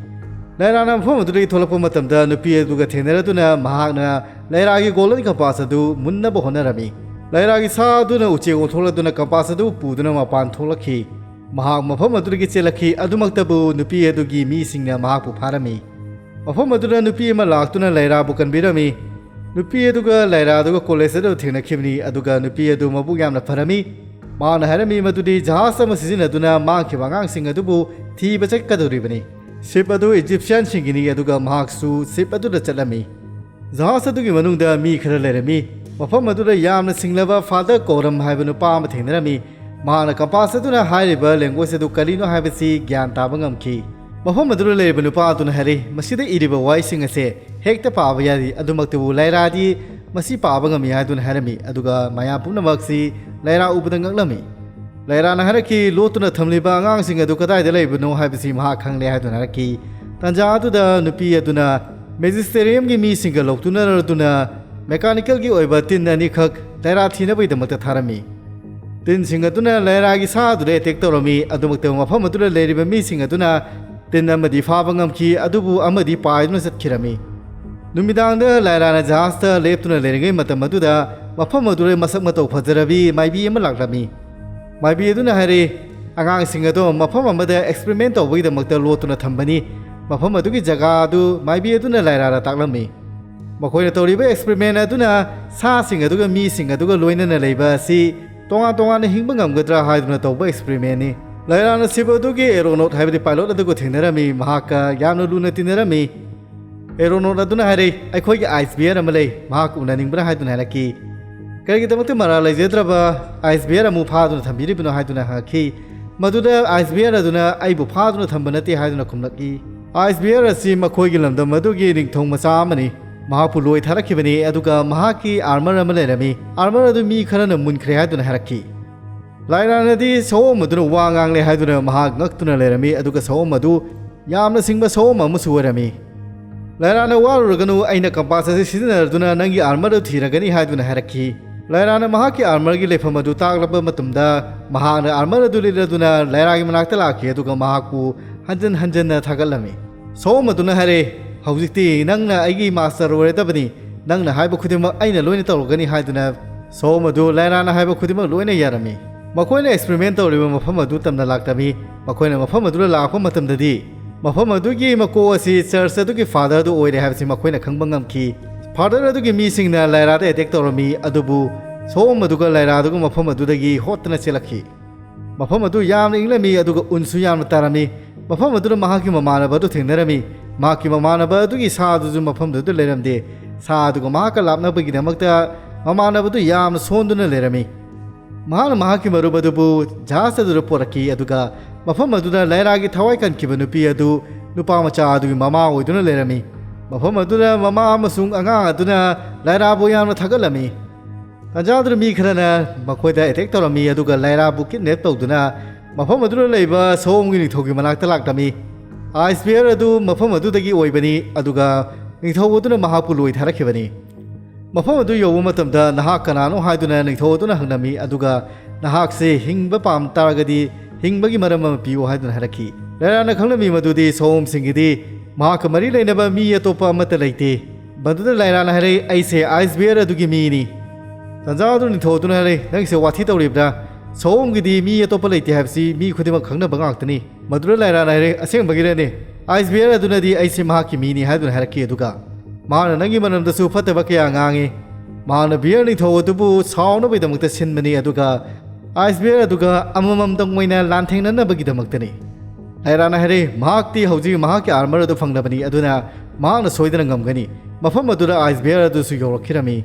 ꯂꯥꯏꯔꯥꯅ ꯃꯐꯝ ꯑꯗꯨꯗꯒꯤ ꯊꯣꯛꯂꯛꯄ ꯃꯇꯝꯗ ꯅꯨꯄꯤ ꯑꯗꯨꯒ ꯊꯦꯡꯅꯔꯗꯨꯅ ꯃꯍꯥꯛꯅ ꯂꯥꯏꯔꯥꯒꯤ ꯒꯣꯜꯗꯟ ꯀꯝꯄꯥꯁ ꯑꯗꯨ ꯃꯨꯟꯅꯕ ꯍꯣꯠꯅꯔꯝꯃꯤ꯫ ꯂꯥꯏꯔꯥꯒꯤ ꯁꯥ ꯑꯗꯨꯅ ꯎꯆꯦꯛ ꯑꯣꯟꯊꯣꯛꯂꯗꯨꯅ ꯀꯝꯄꯥꯁ ꯑꯗꯨ ꯄꯨꯗꯨꯅ ꯃꯄꯥꯟ ꯊꯣꯛꯂꯛꯈꯤ꯫ ꯃꯍꯥꯛ ꯃꯐꯝ ꯑꯗꯨꯗꯒꯤ ꯆꯦꯜꯂꯛꯈꯤ꯫ ꯑꯗꯨꯃꯛꯇꯕꯨ ꯅꯨꯄꯤ ꯑꯗꯨꯒꯤ ꯃꯤꯁꯤꯡꯅ ꯃꯍꯥꯛꯄꯨ ꯐꯥꯔꯝꯃꯤ꯫ ꯃꯐꯝ ꯑꯗꯨꯗ ꯅꯨꯄꯤ ꯑꯃ ꯂꯥꯛꯇꯨꯅ ꯂꯥꯏꯔꯥꯕꯨ ꯀꯟꯕꯤꯔꯝꯃꯤ꯫ ꯅꯨꯄꯤ ꯑꯗꯨꯒ ꯂꯥꯏꯔꯥ ꯑꯗꯨꯒ ꯀꯣꯂꯦꯖ ꯑꯗꯨꯗ ꯊꯦꯡꯅꯈꯤꯕꯅꯤ, ꯑꯗꯨꯒ ꯅꯨꯄꯤ ꯑꯗꯨ ꯃꯕꯨꯛ ꯌꯥꯝꯅ ꯐꯔꯝꯃꯤ꯫ ꯃꯍꯥꯛꯅ ꯍꯥꯏꯔꯝꯃꯤ ꯃꯗꯨꯗꯤ ꯖꯍꯥꯖ ꯑꯃ ꯁꯤꯖꯤꯟꯅꯗꯨꯅ ꯃꯥꯡꯈꯤꯕ ꯑꯉꯥꯡꯁꯤꯡ ꯑꯗꯨꯕꯨ ꯊꯤꯕ ꯆꯠꯀꯗꯧꯔꯤꯕꯅꯤ꯫ ꯁꯤꯞ ꯑꯗꯨ ꯏꯖꯤꯞꯁꯤꯌꯥꯟꯁꯤꯡꯒꯤꯅꯤ, ꯑꯗꯨꯒ ꯃꯍꯥꯛꯁꯨ ꯁꯤꯞ ꯑꯗꯨꯗ ꯆꯠꯂꯝꯃꯤ꯫ ꯖꯍꯥꯖ ꯑꯗꯨꯒꯤ ꯃꯅꯨꯡꯗ ꯃꯤ ꯈꯔ ꯂꯩꯔꯝꯃꯤ꯫ ꯃꯐꯝ ꯑꯗꯨꯗ ꯌꯥꯝꯅ ꯁꯤꯡꯂꯕ ꯐꯥꯗꯔ ꯀꯣꯔꯝ ꯍꯥꯏꯕ ꯅꯨꯄꯥ ꯑꯃ ꯊꯦꯡꯅꯔꯝꯃꯤ꯫ ꯃꯍꯥꯛꯅ ꯀꯝꯄꯥꯁ ꯑꯗꯨꯅ ꯍꯥꯏꯔꯤꯕ ꯂꯦꯡꯒ꯭ꯋꯦꯖ ꯑꯗꯨ ꯀꯔꯤꯅꯣ ꯍꯥꯏꯕꯁꯤ ꯒ꯭ꯌꯥꯟ ꯇꯥꯕ ꯉꯝꯈꯤ꯫ ꯃꯐꯝ ꯑꯗꯨꯗ ꯂꯩꯔꯤꯕ ꯅꯨꯄꯥ ꯑꯗꯨꯅ ꯍꯥꯏꯔꯤ, "ꯃꯁꯤꯗ ꯏꯔꯤꯕ ꯋꯥꯍꯩꯁꯤꯡ ꯑꯁꯦ ꯍꯦꯛꯇ ꯄꯥꯕ ꯌꯥꯗꯦ, ꯑꯗꯨꯃꯛꯇꯕꯨ ꯂꯥꯏꯔꯥꯗꯤ ꯃꯁꯤ ꯄꯥꯕ ꯉꯝꯃꯤ" ꯍꯥꯏꯗꯨꯅ ꯍꯥꯏꯔꯝꯃꯤ꯫ ꯑꯗꯨꯒ ꯃꯌꯥꯝ ꯄꯨꯝꯅꯃꯛꯁꯤ ꯂꯥꯏꯔꯥ ꯎꯕꯗ ꯉꯛꯂꯝꯃꯤ꯫ ꯂꯥꯏꯔꯥꯅ ꯍꯥꯏꯔꯛꯈꯤ, "ꯂꯣꯠꯇꯨꯅ ꯊꯝꯂꯤꯕ ꯑꯉꯥꯡꯁꯤꯡ ꯑꯗꯨ ꯀꯗꯥꯏꯗ ꯂꯩꯕꯅꯣ ꯍꯥꯏꯕꯁꯤ ꯃꯍꯥꯛ ꯈꯪꯂꯦ" ꯍꯥꯏꯗꯨꯅ ꯍꯥꯏꯔꯛꯈꯤ꯫ ꯇꯥꯟꯖꯥ ꯑꯗꯨꯗ ꯅꯨꯄꯤ ꯑꯗꯨꯅ ꯃꯦꯖꯤꯁꯇꯦꯔꯤꯌꯝꯒꯤ ꯃꯤꯁꯤꯡꯒ ꯂꯧꯇꯨꯅꯔꯗꯨꯅ ꯃꯦꯀꯥꯅꯤꯀꯦꯜꯒꯤ ꯑꯣꯏꯕ ꯇꯤꯟ ꯑꯅꯤꯈꯛ ꯂꯥꯏꯔꯥ ꯊꯤꯅꯕꯒꯤꯗꯃꯛꯇ ꯊꯥꯔꯝꯃꯤ꯫ ꯇꯤꯟꯁꯤꯡ ꯑꯗꯨꯅ ꯂꯥꯏꯔꯥꯒꯤ ꯁꯥ ꯑꯗꯨꯗ ꯑꯦꯇꯦꯛ ꯇꯧꯔꯝꯃꯤ꯫ ꯑꯗꯨꯃꯛꯇ ꯃꯐꯝ ꯑꯗꯨꯗ ꯂꯩꯔꯤꯕ ꯃꯤꯁꯤꯡ ꯑꯗꯨꯅ ꯇꯤꯟ ꯑꯃꯗꯤ ꯐꯥꯕ ꯉꯝꯈꯤ, ꯑꯗꯨꯕꯨ ꯑꯃꯗꯤ ꯄꯥꯏꯗꯨꯅ ꯆꯠꯈꯤꯔꯝꯃꯤ꯫ ꯅꯨꯃꯤꯗꯥꯡꯗ ꯂꯥꯏꯔꯥꯅ ꯖꯍꯥꯖꯇ ꯂꯦꯞꯇꯨꯅ ꯂꯩꯔꯤꯉꯩ ꯃꯇꯝ ꯑꯗꯨꯗ ꯃꯐꯝ ꯑꯗꯨꯗ ꯃꯁꯛ ꯃꯇꯧ ꯐꯖꯔꯕꯤ ꯃꯥꯏꯕꯤ ꯑꯃ ꯂꯥꯛꯂꯝꯃꯤ꯫ ꯃꯥꯏꯕꯤ ꯑꯗꯨꯅ ꯍꯥꯏꯔꯛꯏ, "ꯑꯉꯥꯡꯁꯤꯡ ꯑꯗꯣ ꯃꯐꯝ ꯑꯃꯗ ꯑꯦꯛꯁꯄꯦꯔꯤꯃꯦꯟ ꯇꯧꯕꯒꯤꯗꯃꯛꯇ ꯂꯣꯠꯇꯨꯅ ꯊꯝꯕꯅꯤ꯫ ꯃꯐꯝ ꯑꯗꯨꯒꯤ ꯖꯒꯥ ꯑꯗꯨ ꯃꯥꯏꯕꯤ ꯑꯗꯨꯅ ꯂꯥꯏꯔꯥꯗ ꯇꯥꯛꯂꯝꯃꯤ꯫ ꯃꯈꯣꯏꯅ ꯇꯧꯔꯤꯕ ꯑꯦꯛꯁꯄꯦꯔꯤꯃꯦꯟ ꯑꯗꯨꯅ ꯁꯥꯁꯤꯡ ꯑꯗꯨꯒ ꯃꯤꯁꯤꯡ ꯑꯗꯨꯒ ꯂꯣꯏꯅꯅ ꯂꯩꯕ ꯑꯁꯤ ꯇꯣꯉꯥꯟ ꯇꯣꯉꯥꯟꯅ ꯍꯤꯡꯕ ꯉꯝꯒꯗ꯭ꯔꯥ ꯍꯥꯏꯗꯨꯅ ꯇꯧꯕ ꯑꯦꯛꯁꯄꯦꯔꯤꯃꯦꯟꯅꯤ꯫" ꯂꯥꯏꯔꯥꯅ ꯁꯤꯞ ꯑꯗꯨꯒꯤ ꯑꯦꯔꯣꯅꯣꯠ ꯍꯥꯏꯕꯗꯤ ꯄꯥꯏꯂꯣꯠ ꯑꯗꯨꯒ ꯊꯦꯡꯅꯔꯝꯃꯤ꯫ ꯃꯍꯥꯛꯀ ꯌꯥꯝꯅ ꯂꯨꯅ ꯇꯤꯟꯅꯔꯝꯃꯤ꯫ ꯑꯦꯔꯣꯅꯣꯠ ꯑꯗꯨꯅ ꯍꯥꯏꯔꯛꯏ, "ꯑꯩꯈꯣꯏꯒꯤ ꯑꯥꯏꯁ ꯕꯤꯌꯔ ꯑꯃ ꯂꯩ, ꯃꯍꯥꯛ ꯎꯅꯅꯤꯡꯕ꯭ꯔꯥ?" ꯍꯥꯏꯗꯨꯅ ꯍꯥꯏꯔꯛꯈꯤ꯫ "ꯀꯔꯤꯒꯤꯗꯃꯛꯇ ꯃꯔꯥꯜ ꯂꯩꯖꯗ꯭ꯔꯕ ꯑꯥꯏꯁ ꯕꯤꯌꯔ ꯑꯃꯨꯛ ꯐꯥꯗꯨꯅ ꯊꯝꯕꯤꯔꯤꯕꯅꯣ?" ꯍꯥꯏꯗꯨꯅ ꯍꯪꯉꯛꯈꯤ꯫ ꯃꯗꯨꯗ ꯑꯥꯏꯁ ꯕꯤꯌꯔ ꯑꯗꯨꯅ, "ꯑꯩꯕꯨ ꯐꯥꯗꯨꯅ ꯊꯝꯕ ꯅꯠꯇꯦ" ꯍꯥꯏꯗꯨꯅ ꯈꯨꯝꯂꯛꯏ꯫ "ꯑꯥꯏꯁ ꯕꯤꯌꯔ ꯑꯁꯤ ꯃꯈꯣꯏꯒꯤ ꯂꯝꯗꯝ ꯑꯗꯨꯒꯤ ꯅꯤꯡꯊꯧ ꯃꯆꯥ ꯑꯃꯅꯤ꯫ ꯃꯍꯥꯛꯄꯨ ꯂꯣꯏ ꯊꯥꯔꯛꯈꯤꯕꯅꯤ, ꯑꯗꯨꯒ ꯃꯍꯥꯛꯀꯤ ꯑꯥꯔꯃꯔ ꯑꯃ ꯂꯩꯔꯝꯃꯤ꯫ ꯑꯥꯔꯃꯔ ꯑꯗꯨ ꯃꯤ ꯈꯔꯅ ꯃꯨꯟꯈ꯭ꯔꯦ" ꯍꯥꯏꯗꯨꯅ ꯍꯥꯏꯔꯛꯈꯤ꯫ ꯂꯥꯏꯔꯥꯅꯗꯤ ꯁꯑꯣꯝ ꯑꯗꯨꯅ ꯋꯥ ꯉꯥꯡꯂꯦ ꯍꯥꯏꯗꯨꯅ ꯃꯍꯥꯛ ꯉꯛꯇꯨꯅ ꯂꯩꯔꯝꯃꯤ, ꯑꯗꯨꯒ ꯁꯑꯣꯝ ꯑꯗꯨ ꯌꯥꯝꯅ ꯁꯤꯡꯕ ꯁꯑꯣꯝ ꯑꯃꯁꯨ ꯑꯣꯏꯔꯝꯃꯤ꯫ ꯂꯥꯏꯔꯥꯅ, "ꯋꯥꯔꯨꯔꯒꯅꯨ, ꯑꯩꯅ ꯀꯝꯄꯥꯁ ꯑꯁꯤ ꯁꯤꯖꯤꯟꯅꯗꯨꯅ ꯅꯪꯒꯤ ꯑꯥꯔꯃꯔ ꯑꯗꯨ ꯊꯤꯔꯒꯅꯤ" ꯍꯥꯏꯗꯨꯅ ꯍꯥꯏꯔꯛꯈꯤ꯫ ꯂꯥꯏꯔꯥꯅ ꯃꯍꯥꯛꯀꯤ ꯑꯥꯔꯃꯔꯒꯤ ꯂꯩꯐꯝ ꯑꯗꯨ ꯇꯥꯛꯂꯕ ꯃꯇꯝꯗ, ꯃꯍꯥꯛꯅ ꯑꯥꯔꯃꯔ ꯑꯗꯨ ꯂꯤꯠꯂꯗꯨꯅ ꯂꯥꯏꯔꯥꯒꯤ ꯃꯅꯥꯛꯇ ꯂꯥꯛꯈꯤ, ꯑꯗꯨꯒ ꯃꯍꯥꯛꯄꯨ ꯍꯟꯖꯟ ꯍꯟꯖꯟꯅ ꯊꯥꯒꯠꯂꯝꯃꯤ꯫ ꯁꯑꯣꯝ ꯑꯗꯨꯅ ꯍꯥꯏꯔꯛꯏ, "ꯍꯧꯖꯤꯛꯇꯤ ꯅꯪꯅ ꯑꯩꯒꯤ ꯃꯥꯁꯇꯔ ꯑꯣꯏꯔꯗꯕꯅꯤ, ꯅꯪꯅ ꯍꯥꯏꯕ ꯈꯨꯗꯤꯡꯃꯛ ꯑꯩꯅ ꯂꯣꯏꯅ ꯇꯧꯔꯒꯅꯤ" ꯍꯥꯏꯗꯨꯅ ꯁꯑꯣꯝ ꯑꯗꯨ ꯂꯥꯏꯔꯥꯅ ꯍꯥꯏꯕ ꯈꯨꯗꯤꯡꯃꯛ ꯂꯣꯏꯅ ꯌꯥꯔꯝꯃꯤ꯫ ꯃꯈꯣꯏꯅ ꯑꯦꯛꯁꯄꯔꯤꯃꯦꯟ ꯇꯧꯔꯤꯕ ꯃꯐꯝ ꯑꯗꯨ ꯇꯝꯅ ꯂꯥꯛꯇꯃꯤ꯫ ꯃꯈꯣꯏꯅ ꯃꯐꯝ ꯑꯗꯨꯗ ꯂꯥꯛꯄ ꯃꯇꯝꯗꯗꯤ, ꯃꯐꯝ ꯑꯗꯨꯒꯤ ꯃꯀꯣꯛ ꯑꯁꯤ ꯆꯔꯆ ꯑꯗꯨꯒꯤ ꯐꯥꯗꯔ ꯑꯗꯨ ꯑꯣꯏꯔꯦ ꯍꯥꯏꯕꯁꯤ ꯃꯈꯣꯏꯅ ꯈꯪꯕ ꯉꯝꯈꯤ꯫ ꯐꯥꯗꯔ ꯑꯗꯨꯒꯤ ꯃꯤꯁꯤꯡꯅ ꯂꯥꯏꯔꯥꯗ ꯑꯦꯇꯦꯛ ꯇꯧꯔꯝꯃꯤ, ꯑꯗꯨꯕꯨ ꯁꯑꯣꯝ ꯑꯗꯨꯒ ꯂꯥꯏꯔꯥ ꯑꯗꯨꯒ ꯃꯐꯝ ꯑꯗꯨꯗꯒꯤ ꯍꯣꯠꯇꯅ ꯆꯦꯜꯂꯛꯈꯤ꯫ ꯃꯐꯝ ꯑꯗꯨ ꯌꯥꯝꯅ ꯏꯪꯂꯝꯃꯤ, ꯑꯗꯨꯒ ꯎꯟꯁꯨ ꯌꯥꯝꯅ ꯇꯥꯔꯝꯃꯤ꯫ ꯃꯐꯝ ꯑꯗꯨꯗ ꯃꯍꯥꯛꯀꯤ ꯃꯃꯥꯟꯅꯕ ꯑꯗꯨ ꯊꯦꯡꯅꯔꯝꯃꯤ꯫ ꯃꯍꯥꯛꯀꯤ ꯃꯃꯥꯟꯅꯕ ꯑꯗꯨꯒꯤ ꯁꯥ ꯑꯗꯨꯁꯨ ꯃꯐꯝꯗꯨꯗ ꯂꯩꯔꯝꯗꯦ꯫ ꯁꯥ ꯑꯗꯨꯒ ꯃꯍꯥꯛꯀ ꯂꯥꯞꯅꯕꯒꯤꯗꯃꯛꯇ ꯃꯃꯥꯟꯅꯕ ꯑꯗꯨ ꯌꯥꯝꯅ ꯁꯣꯟꯗꯨꯅ ꯂꯩꯔꯝꯃꯤ꯫ ꯃꯍꯥꯛꯅ ꯃꯍꯥꯛꯀꯤ ꯃꯔꯨꯞ ꯑꯗꯨꯕꯨ ꯖꯍꯥꯖ ꯑꯗꯨꯗ ꯄꯣꯔꯛꯈꯤ, ꯑꯗꯨꯒ ꯃꯐꯝ ꯑꯗꯨꯗ ꯂꯥꯏꯔꯥꯒꯤ ꯊꯋꯥꯏ ꯀꯟꯈꯤꯕ ꯅꯨꯄꯤ ꯑꯗꯨ ꯅꯨꯄꯥ ꯃꯆꯥ ꯑꯗꯨꯒꯤ ꯃꯃꯥ ꯑꯣꯏꯗꯨꯅ ꯂꯩꯔꯝꯃꯤ꯫ ꯃꯐꯝ ꯑꯗꯨꯗ ꯃꯃꯥ ꯑꯃꯁꯨꯡ ꯑꯉꯥꯡ ꯑꯗꯨꯅ ꯂꯥꯏꯔꯥꯕꯨ ꯌꯥꯝꯅ ꯊꯥꯒꯠꯂꯝꯃꯤ꯫ ꯇꯥꯟꯖꯥꯗꯨꯗ ꯃꯤ ꯈꯔꯅ ꯃꯈꯣꯏꯗ ꯑꯦꯇꯦꯛ ꯇꯧꯔꯝꯃꯤ, ꯑꯗꯨꯒ ꯂꯥꯏꯔꯥꯕꯨ ꯀꯤꯗꯅꯦꯞ ꯇꯧꯗꯨꯅ ꯃꯐꯝ ꯑꯗꯨꯗ ꯂꯩꯕ ꯁꯑꯣꯝꯒꯤ ꯅꯤꯡꯊꯧꯒꯤ ꯃꯅꯥꯛꯇ ꯂꯥꯛꯂꯝꯃꯤ꯫ ꯑꯥꯏꯁ ꯕꯤꯌꯔ ꯑꯗꯨ ꯃꯐꯝ ꯑꯗꯨꯗꯒꯤ ꯑꯣꯏꯕꯅꯤ, ꯑꯗꯨꯒ ꯅꯤꯡꯊꯧ ꯑꯗꯨꯅ ꯃꯍꯥꯛꯄꯨ ꯂꯣꯏ ꯊꯥꯔꯛꯈꯤꯕꯅꯤ꯫ ꯃꯐꯝ ꯑꯗꯨ ꯌꯧꯕ ꯃꯇꯝꯗ, "ꯅꯍꯥꯛ ꯀꯅꯥꯅꯣ?" ꯍꯥꯏꯗꯨꯅ ꯅꯤꯡꯊꯧ ꯑꯗꯨꯅ ꯍꯪꯂꯝꯃꯤ, ꯑꯗꯨꯒ "ꯅꯍꯥꯛꯁꯦ ꯍꯤꯡꯕ ꯄꯥꯝ ꯇꯥꯔꯒꯗꯤ ꯍꯤꯡꯕꯒꯤ ꯃꯔꯝ ꯑꯃ ꯄꯤꯌꯨ" ꯍꯥꯏꯗꯨꯅ ꯍꯥꯏꯔꯛꯈꯤ꯫ ꯂꯥꯏꯔꯥꯅ ꯈꯪꯂꯝꯃꯤ ꯃꯗꯨꯗꯤ ꯁꯑꯣꯝꯁꯤꯡꯒꯤꯗꯤ ꯃꯍꯥꯛꯀ ꯃꯔꯤ ꯂꯩꯅꯕ ꯃꯤ ꯑꯇꯣꯞꯄ ꯑꯃꯠꯇ ꯂꯩꯇꯦ꯫ ꯃꯗꯨꯗ ꯂꯥꯏꯔꯥꯅ ꯍꯥꯏꯔꯛꯏ, "ꯑꯩꯁꯦ ꯑꯥꯏꯁ ꯕꯤꯌꯔ ꯑꯗꯨꯒꯤ ꯃꯤꯅꯤ"꯫ ꯇꯥꯟꯖꯥ ꯑꯗꯨ ꯅꯤꯡꯊꯧ ꯑꯗꯨꯅ ꯍꯥꯏꯔꯛꯏ, "ꯅꯪꯁꯦ ꯋꯥꯊꯤ ꯇꯧꯔꯤꯕ꯭ꯔꯥ? ꯁꯑꯣꯝꯒꯤꯗꯤ ꯃꯤ ꯑꯇꯣꯞꯄ ꯂꯩꯇꯦ ꯍꯥꯏꯕꯁꯤ ꯃꯤ ꯈꯨꯗꯤꯡꯃꯛ ꯈꯪꯅꯕ ꯉꯥꯛꯇꯅꯤ"꯫ ꯃꯗꯨꯗ ꯂꯥꯏꯔꯥꯅ ꯍꯥꯏꯔꯛꯏ, "ꯑꯁꯦꯡꯕꯒꯤꯔꯅꯦ? ꯑꯥꯏꯁ ꯕꯤꯌꯔ ꯑꯗꯨꯅꯗꯤ ꯑꯩꯁꯦ ꯃꯍꯥꯛꯀꯤ ꯃꯤꯅꯤ" ꯍꯥꯏꯗꯨꯅ ꯍꯥꯏꯔꯛꯈꯤ, ꯑꯗꯨꯒ ꯃꯍꯥꯛꯅ ꯅꯪꯒꯤ ꯃꯔꯝꯗꯁꯨ ꯐꯠꯇꯕ ꯀꯌꯥ ꯉꯥꯡꯉꯤ꯫ ꯃꯍꯥꯛꯅ ꯕꯤꯌꯔ ꯅꯤꯡꯊꯧ ꯑꯗꯨꯕꯨ ꯁꯥꯎꯅꯕꯒꯤꯗꯃꯛꯇ ꯁꯤꯟꯕꯅꯤ, ꯑꯗꯨꯒ ꯑꯥꯏꯁ ꯕꯤꯌꯔ ꯑꯗꯨꯒ ꯑꯃꯃꯝꯇꯪ ꯑꯣꯏꯅ ꯂꯥꯟꯊꯦꯡꯅꯅꯕꯒꯤꯗꯃꯛꯇꯅꯤ꯫ ꯂꯥꯏꯔꯥꯅ ꯍꯥꯏꯔꯛꯏ, "ꯃꯍꯥꯛꯇꯤ ꯍꯧꯖꯤꯛ ꯃꯍꯥꯛꯀꯤ ꯑꯥꯔꯃꯔ ꯑꯗꯨ ꯐꯪꯂꯕꯅꯤ, ꯑꯗꯨꯅ ꯃꯍꯥꯛꯅ ꯁꯣꯏꯗꯅ ꯉꯝꯒꯅꯤ"꯫ ꯃꯐꯝ ꯑꯗꯨꯗ ꯑꯥꯏꯁ ꯕꯤꯌꯔ ꯑꯗꯨꯁꯨ ꯌꯧꯔꯛꯈꯤꯔꯝꯃꯤ꯫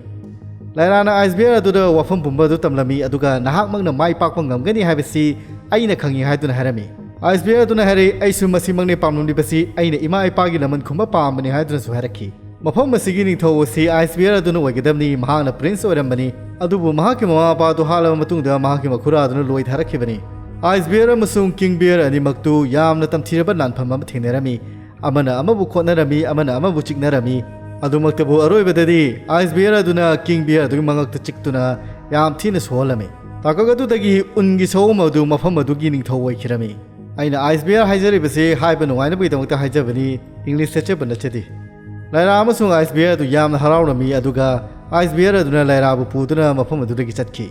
ꯂꯥꯏꯔꯥꯅ ꯑꯥꯏꯁ ꯕꯤꯌꯔ ꯑꯗꯨꯗ ꯋꯥꯐꯝ ꯄꯨꯝꯕ ꯑꯗꯨ ꯇꯝꯂꯝꯃꯤ, ꯑꯗꯨꯒ "ꯅꯍꯥꯛꯃꯛꯅ ꯃꯥꯏ ꯄꯥꯛꯄ ꯉꯝꯒꯅꯤ ꯍꯥꯏꯕꯁꯤ ꯑꯩꯅ ꯈꯪꯏ" ꯍꯥꯏꯗꯨꯅ ꯍꯥꯏꯔꯝꯃꯤ꯫ ꯑꯥꯏꯁ ꯕꯤꯌꯔ ꯑꯗꯨꯅ ꯍꯥꯏꯔꯛꯏ, "ꯑꯩꯁꯨ ꯃꯁꯤꯃꯛꯅꯤ ꯄꯥꯝꯂꯝꯂꯤꯕꯁꯤ, ꯑꯩꯅ ꯏꯃꯥ ꯏꯄꯥꯒꯤ ꯂꯃꯟ ꯈꯨꯝꯕ ꯄꯥꯝꯕꯅꯤ" ꯍꯥꯏꯗꯨꯅꯁꯨ ꯍꯥꯏꯔꯛꯈꯤ꯫ ꯃꯐꯝ ꯑꯁꯤꯒꯤ ꯅꯤꯡꯊꯧ ꯑꯁꯤ ꯑꯥꯏꯁ ꯕꯤꯌꯔ ꯑꯗꯨꯅ ꯑꯣꯏꯒꯗꯕꯅꯤ, ꯃꯍꯥꯛꯅ ꯄ꯭ꯔꯤꯟꯁ ꯑꯣꯏꯔꯝꯕꯅꯤ, ꯑꯗꯨꯕꯨ ꯃꯍꯥꯛꯀꯤ ꯃꯃꯥ ꯃꯄꯥ ꯑꯗꯨ ꯍꯥꯠꯂꯕ ꯃꯇꯨꯡꯗ ꯃꯍꯥꯛꯀꯤ ꯃꯈꯨꯔꯥ ꯑꯗꯨꯅ ꯂꯣꯏ ꯊꯥꯔꯛꯈꯤꯕꯅꯤ꯫ ꯑꯥꯏꯁ ꯕꯤꯌꯔ ꯑꯃꯁꯨꯡ ꯀꯤꯡ ꯕꯤꯌꯔ ꯑꯅꯤꯃꯛꯇꯨ ꯌꯥꯝꯅ ꯇꯝꯊꯤꯔꯕ ꯂꯥꯟꯐꯝ ꯑꯃ ꯊꯦꯡꯅꯔꯝꯃꯤ꯫ ꯑꯃꯅ ꯑꯃꯕꯨ ꯈꯣꯠꯅꯔꯝꯃꯤ, ꯑꯃꯅ ꯑꯃꯕꯨ ꯆꯤꯛꯅꯔꯝꯃꯤ꯫ ꯑꯗꯨꯃꯛꯇꯕꯨ ꯑꯔꯣꯏꯕꯗꯗꯤ ꯑꯥꯏꯁ ꯕꯤꯌꯔ ꯑꯗꯨꯅ ꯀꯤꯡ ꯕꯤꯌꯔ ꯑꯗꯨꯒꯤ ꯃꯉꯛꯇ ꯆꯤꯛꯇꯨꯅ ꯌꯥꯝ ꯊꯤꯅ ꯁꯣꯛꯍꯜꯂꯝꯃꯤ꯫ ꯇꯥꯡꯀꯛ ꯑꯗꯨꯗꯒꯤ ꯎꯟꯒꯤ ꯁꯑꯣꯝ ꯑꯗꯨ ꯃꯐꯝ ꯑꯗꯨꯒꯤ ꯅꯤꯡꯊꯧ ꯑꯣꯏꯈꯤꯔꯝꯃꯤ꯫ ꯑꯩꯅ ꯑꯥꯏꯁ ꯕꯤꯌꯔ ꯍꯥꯏꯖꯔꯤꯕꯁꯤ ꯍꯥꯏꯕ ꯅꯨꯡꯉꯥꯏꯅꯕꯒꯤꯗꯃꯛꯇ ꯍꯥꯏꯖꯕꯅꯤ, ꯏꯪꯂꯤꯁ ꯆꯠꯆꯕ ꯅꯠꯆꯗꯦ꯫ ꯂꯥꯏꯔꯥ ꯑꯃꯁꯨꯡ ꯑꯥꯏꯁ ꯕꯤꯌꯔ ꯑꯗꯨ ꯌꯥꯝꯅ ꯍꯔꯥꯎꯔꯝꯃꯤ, ꯑꯗꯨꯒ ꯑꯥꯏꯁ ꯕꯤꯌꯔ ꯑꯗꯨꯅ ꯂꯥꯏꯔꯥꯕꯨ ꯄꯨꯗꯨꯅ ꯃꯐꯝ ꯑꯗꯨꯗꯒꯤ ꯆꯠꯈꯤ꯫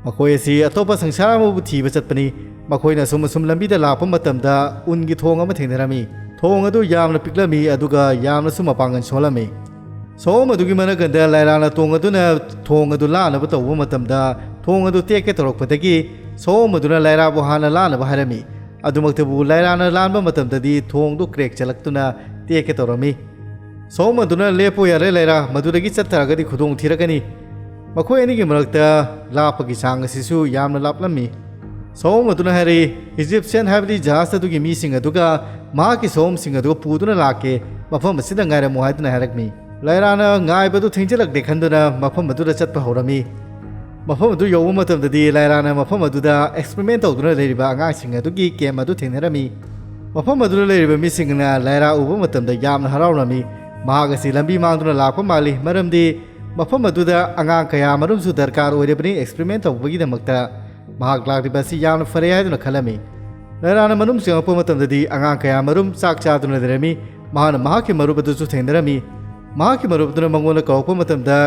ꯃꯈꯣꯏ ꯑꯁꯤ ꯑꯇꯣꯞꯄ ꯁꯪꯁꯥꯔ ꯑꯃꯕꯨ ꯊꯤꯕ ꯆꯠꯄꯅꯤ꯫ ꯃꯈꯣꯏꯅ ꯑꯁꯨꯝ ꯑꯁꯨꯝ ꯂꯝꯕꯤꯗ ꯂꯥꯛꯄ ꯃꯇꯝꯗ ꯎꯟꯒꯤ ꯊꯣꯡ ꯑꯃ ꯊꯦꯡꯅꯔꯝꯃꯤ꯫ ꯊꯣꯡ ꯑꯗꯨ ꯌꯥꯝꯅ ꯄꯤꯛꯂꯝꯃꯤ, ꯑꯗꯨꯒ ꯌꯥꯝꯅꯁꯨ ꯃꯄꯥꯡꯒꯜ ꯁꯣꯜꯂꯝꯃꯤ꯫ ꯁꯑꯣꯝ ꯑꯗꯨꯒꯤ ꯃꯅꯥꯀꯟꯗ ꯂꯥꯏꯔꯥꯅ ꯇꯣꯡ ꯑꯗꯨꯅ ꯊꯣꯡ ꯑꯗꯨ ꯂꯥꯟꯅꯕ ꯇꯧꯕ ꯃꯇꯝꯗ, ꯊꯣꯡ ꯑꯗꯨ ꯇꯦꯛꯀꯦ ꯇꯧꯔꯛꯄꯗꯒꯤ ꯁꯑꯣꯝ ꯑꯗꯨꯅ ꯂꯥꯏꯔꯥꯕꯨ ꯍꯥꯟꯅ ꯂꯥꯟꯅꯕ ꯍꯥꯏꯔꯝꯃꯤ꯫ ꯑꯗꯨꯃꯛꯇꯕꯨ ꯂꯥꯏꯔꯥꯅ ꯂꯥꯟꯕ ꯃꯇꯝꯗꯗꯤ ꯊꯣꯡꯗꯨ ꯀ꯭ꯔꯦꯛ ꯆꯠꯂꯛꯇꯨꯅ ꯇꯦꯛꯀꯦ ꯇꯧꯔꯝꯃꯤ꯫ ꯁꯑꯣꯝ ꯑꯗꯨꯅ, "ꯂꯦꯞꯄꯣ ꯌꯥꯔꯦ ꯂꯥꯏꯔꯥ, ꯃꯗꯨꯗꯒꯤ ꯆꯠꯊꯔꯒꯗꯤ ꯈꯨꯗꯣꯡ ꯊꯤꯔꯛꯀꯅꯤ꯫" ꯃꯈꯣꯏ ꯑꯅꯤꯒꯤ ꯃꯔꯛꯇ ꯂꯥꯞꯄꯒꯤ ꯆꯥꯡ ꯑꯁꯤꯁꯨ ꯌꯥꯝꯅ ꯂꯥꯞꯂꯝꯃꯤ꯫ ꯁꯑꯣꯝ ꯑꯗꯨꯅ ꯍꯥꯏꯔꯛꯏ, "ꯏꯖꯤꯞꯁꯤꯌꯟ, ꯍꯥꯏꯕꯗꯤ ꯖꯍꯥꯖ ꯑꯗꯨꯒꯤ ꯃꯤꯁꯤꯡ ꯑꯗꯨꯒ ꯃꯍꯥꯛꯀꯤ ꯁꯑꯣꯝꯁꯤꯡ ꯑꯗꯨ ꯄꯨꯗꯨꯅ ꯂꯥꯛꯀꯦ, ꯃꯐꯝ ꯑꯁꯤꯗ ꯉꯥꯏꯔꯝꯃꯨ" ꯍꯥꯏꯗꯨꯅ ꯍꯥꯏꯔꯛꯃꯤ꯫ ꯂꯥꯏꯔꯥꯅ ꯉꯥꯏꯕꯗꯨ ꯊꯦꯡꯖꯤꯜꯂꯛꯂꯦ ꯈꯟꯗꯨꯅ ꯃꯐꯝ ꯑꯗꯨꯗ ꯆꯠꯄ ꯍꯧꯔꯝꯃꯤ꯫ ꯃꯐꯝ ꯑꯗꯨ ꯌꯧꯕ ꯃꯇꯝꯗꯗꯤ ꯂꯥꯏꯔꯥꯅ ꯃꯐꯝ ꯑꯗꯨꯗ ꯑꯦꯛꯁꯄꯦꯔꯤꯃꯦꯟ ꯇꯧꯗꯨꯅ ꯂꯩꯔꯤꯕ ꯑꯉꯥꯡꯁꯤꯡ ꯑꯗꯨꯒꯤ ꯀꯦꯝ ꯑꯗꯨ ꯊꯦꯡꯅꯔꯝꯃꯤ꯫ ꯃꯐꯝ ꯑꯗꯨꯗ ꯂꯩꯔꯤꯕ ꯃꯤꯁꯤꯡꯅ ꯂꯥꯏꯔꯥ ꯎꯕ ꯃꯇꯝꯗ ꯌꯥꯝꯅ ꯍꯔꯥꯎꯔꯝꯃꯤ꯫ ꯃꯍꯥꯛ ꯑꯁꯤ ꯂꯝꯕꯤ ꯃꯥꯡꯗꯨꯅ ꯂꯥꯛꯄ ꯃꯥꯜꯂꯤ, ꯃꯔꯝꯗꯤ ꯃꯐꯝ ꯑꯗꯨꯗ ꯑꯉꯥꯡ ꯀꯌꯥ ꯃꯔꯨꯝꯁꯨ ꯗꯔꯀꯥꯔ ꯑꯣꯏꯔꯕꯅꯤ ꯑꯦꯛꯁꯄꯦꯔꯤꯃꯦꯟ ꯇꯧꯕꯒꯤꯗꯃꯛꯇ꯫ ꯃꯍꯥꯛ ꯂꯥꯛꯂꯤꯕ ꯑꯁꯤ ꯌꯥꯝꯅ ꯐꯔꯦ ꯍꯥꯏꯗꯨꯅ ꯈꯜꯂꯝꯃꯤ꯫ ꯂꯥꯏꯔꯥꯅ ꯃꯅꯨꯡ ꯆꯪꯂꯛꯄ ꯃꯇꯝꯗꯗꯤ ꯑꯉꯥꯡ ꯀꯌꯥ ꯃꯔꯨꯝ ꯆꯥꯛ ꯆꯥꯗꯨꯅ ꯂꯩꯔꯝꯃꯤ꯫ ꯃꯍꯥꯛꯅ ꯃꯍꯥꯛꯀꯤ ꯃꯔꯨꯞ ꯑꯗꯨꯁꯨ ꯊꯦꯡꯅꯔꯝꯃꯤ꯫ ꯃꯍꯥꯛꯀꯤ ꯃꯔꯨꯞ ꯑꯗꯨꯅ ꯃꯉꯣꯟꯗ ꯀꯧꯔꯛꯄ ꯃꯇꯝꯗ,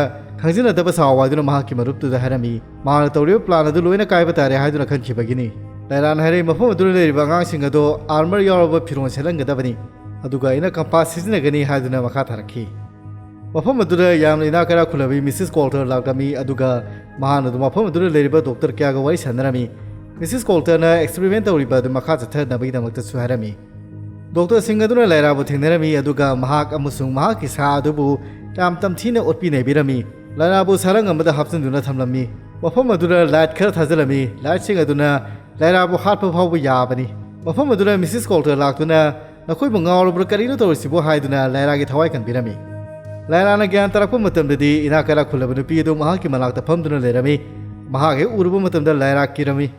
"ꯈꯪꯖꯤꯟꯅꯗꯕ ꯁꯥꯎ" ꯍꯥꯏꯗꯨꯅ ꯃꯍꯥꯛꯀꯤ ꯃꯔꯨꯞꯇꯨꯗ ꯍꯥꯏꯔꯝꯃꯤ꯫ ꯃꯍꯥꯛꯅ ꯇꯧꯔꯤꯕ ꯄ꯭ꯂꯥꯟ ꯑꯗꯨ ꯂꯣꯏꯅ ꯀꯥꯏꯕ ꯇꯥꯔꯦ ꯍꯥꯏꯗꯨꯅ ꯈꯟꯈꯤꯕꯒꯤꯅꯤ꯫ ꯂꯥꯏꯔꯥꯅ ꯍꯥꯏꯔꯛꯏ, ꯃꯐꯝ ꯑꯗꯨꯗ ꯂꯩꯔꯤꯕ ꯑꯉꯥꯡꯁꯤꯡ ꯑꯗꯣ ꯑꯥꯔꯃꯔ ꯌꯥꯎꯔꯕ ꯐꯤꯔꯣꯜ ꯁꯦꯠꯍꯟꯒꯗꯕꯅꯤ, ꯑꯗꯨꯒ ꯑꯩꯅ ꯀꯝꯄꯥꯁ ꯁꯤꯖꯤꯟꯅꯒꯅꯤ ꯍꯥꯏꯗꯨꯅ ꯃꯈꯥ ꯇꯥꯔꯛꯈꯤ꯫ ꯃꯐꯝ ꯑꯗꯨꯗ ꯌꯥꯝꯅ ꯏꯅꯥꯛ ꯀꯩꯔꯥꯛ ꯈꯨꯜꯂꯕꯤ ꯃꯤꯁꯤꯁ ꯀꯣꯜꯇꯔ ꯂꯥꯛꯂꯝꯃꯤ, ꯑꯗꯨꯒ ꯃꯍꯥꯛꯅ ꯑꯗꯨ ꯃꯐꯝ ꯑꯗꯨꯗ ꯂꯩꯔꯤꯕ ꯗꯣꯛꯇꯔ ꯀꯌꯥꯒ ꯋꯥꯔꯤ ꯁꯥꯟꯅꯔꯝꯃꯤ꯫ ꯃꯤꯁꯤꯁ ꯀꯣꯜꯇꯔꯅ ꯑꯦꯛꯁꯄꯦꯔꯤꯃꯦꯟ ꯇꯧꯔꯤꯕ ꯑꯗꯨ ꯃꯈꯥ ꯆꯠꯊꯅꯕꯒꯤꯗꯃꯛꯇꯁꯨ ꯍꯥꯏꯔꯝꯃꯤ꯫ ꯗꯣꯛꯇꯔꯁꯤꯡ ꯑꯗꯨꯅ ꯂꯥꯏꯔꯥꯕꯨ ꯊꯦꯡꯅꯔꯝꯃꯤ, ꯑꯗꯨꯒ ꯃꯍꯥꯛ ꯑꯃꯁꯨꯡ ꯃꯍꯥꯛꯀꯤ ꯁꯥ ꯑꯗꯨꯕꯨ ꯌꯥꯝ ꯇꯝꯊꯤꯅ ꯑꯣꯠꯄꯤ ꯅꯩꯕꯤꯔꯝꯃꯤ꯫ ꯂꯥꯏꯔꯥꯕꯨ ꯁꯥꯔꯪ ꯑꯃꯗ ꯍꯥꯞꯆꯤꯟꯗꯨꯅ ꯊꯝꯂꯝꯃꯤ꯫ ꯃꯐꯝ ꯑꯗꯨꯗ ꯂꯥꯏꯠ ꯈꯔ ꯊꯥꯖꯤꯜꯂꯝꯃꯤ꯫ ꯂꯥꯏꯠꯁꯤꯡ ꯑꯗꯨꯅ ꯂꯥꯏꯔꯥꯕꯨ ꯍꯥꯠꯄ ꯐꯥꯎꯕ ꯌꯥꯕꯅꯤ꯫ ꯃꯐꯝ ꯑꯗꯨꯗ ꯃꯤꯁꯤꯁ ꯀꯣꯜꯇꯔ ꯂꯥꯛꯇꯨꯅ, "ꯅꯈꯣꯏꯕꯨ ꯉꯥꯎꯔꯕ꯭ꯔꯥ, ꯀꯔꯤꯅꯣ ꯇꯧꯔꯤꯁꯤꯕꯣ?" ꯍꯥꯏꯗꯨꯅ ꯂꯥꯏꯔꯥꯒꯤ ꯊꯋꯥꯏ ꯀꯟꯕꯤꯔꯝꯃꯤ꯫ ꯂꯥꯏꯔꯥꯅ ꯒ꯭ꯌꯥꯟ ꯇꯥꯔꯛꯄ ꯃꯇꯝꯗꯗꯤ ꯏꯅꯥꯛ ꯀꯩꯔꯥꯛ ꯈꯨꯜꯂꯕ ꯅꯨꯄꯤ ꯑꯗꯨ ꯃꯍꯥꯛꯀꯤ ꯃꯅꯥꯛꯇ ꯐꯝꯗꯨꯅ ꯂꯩꯔꯝꯃꯤ꯫ ꯃꯍꯥꯛ ꯍꯦꯛ ꯎꯔꯨꯕ ꯃꯇꯝꯗ ꯂꯥꯏꯔꯥ ꯀꯤꯔꯝꯃꯤ꯫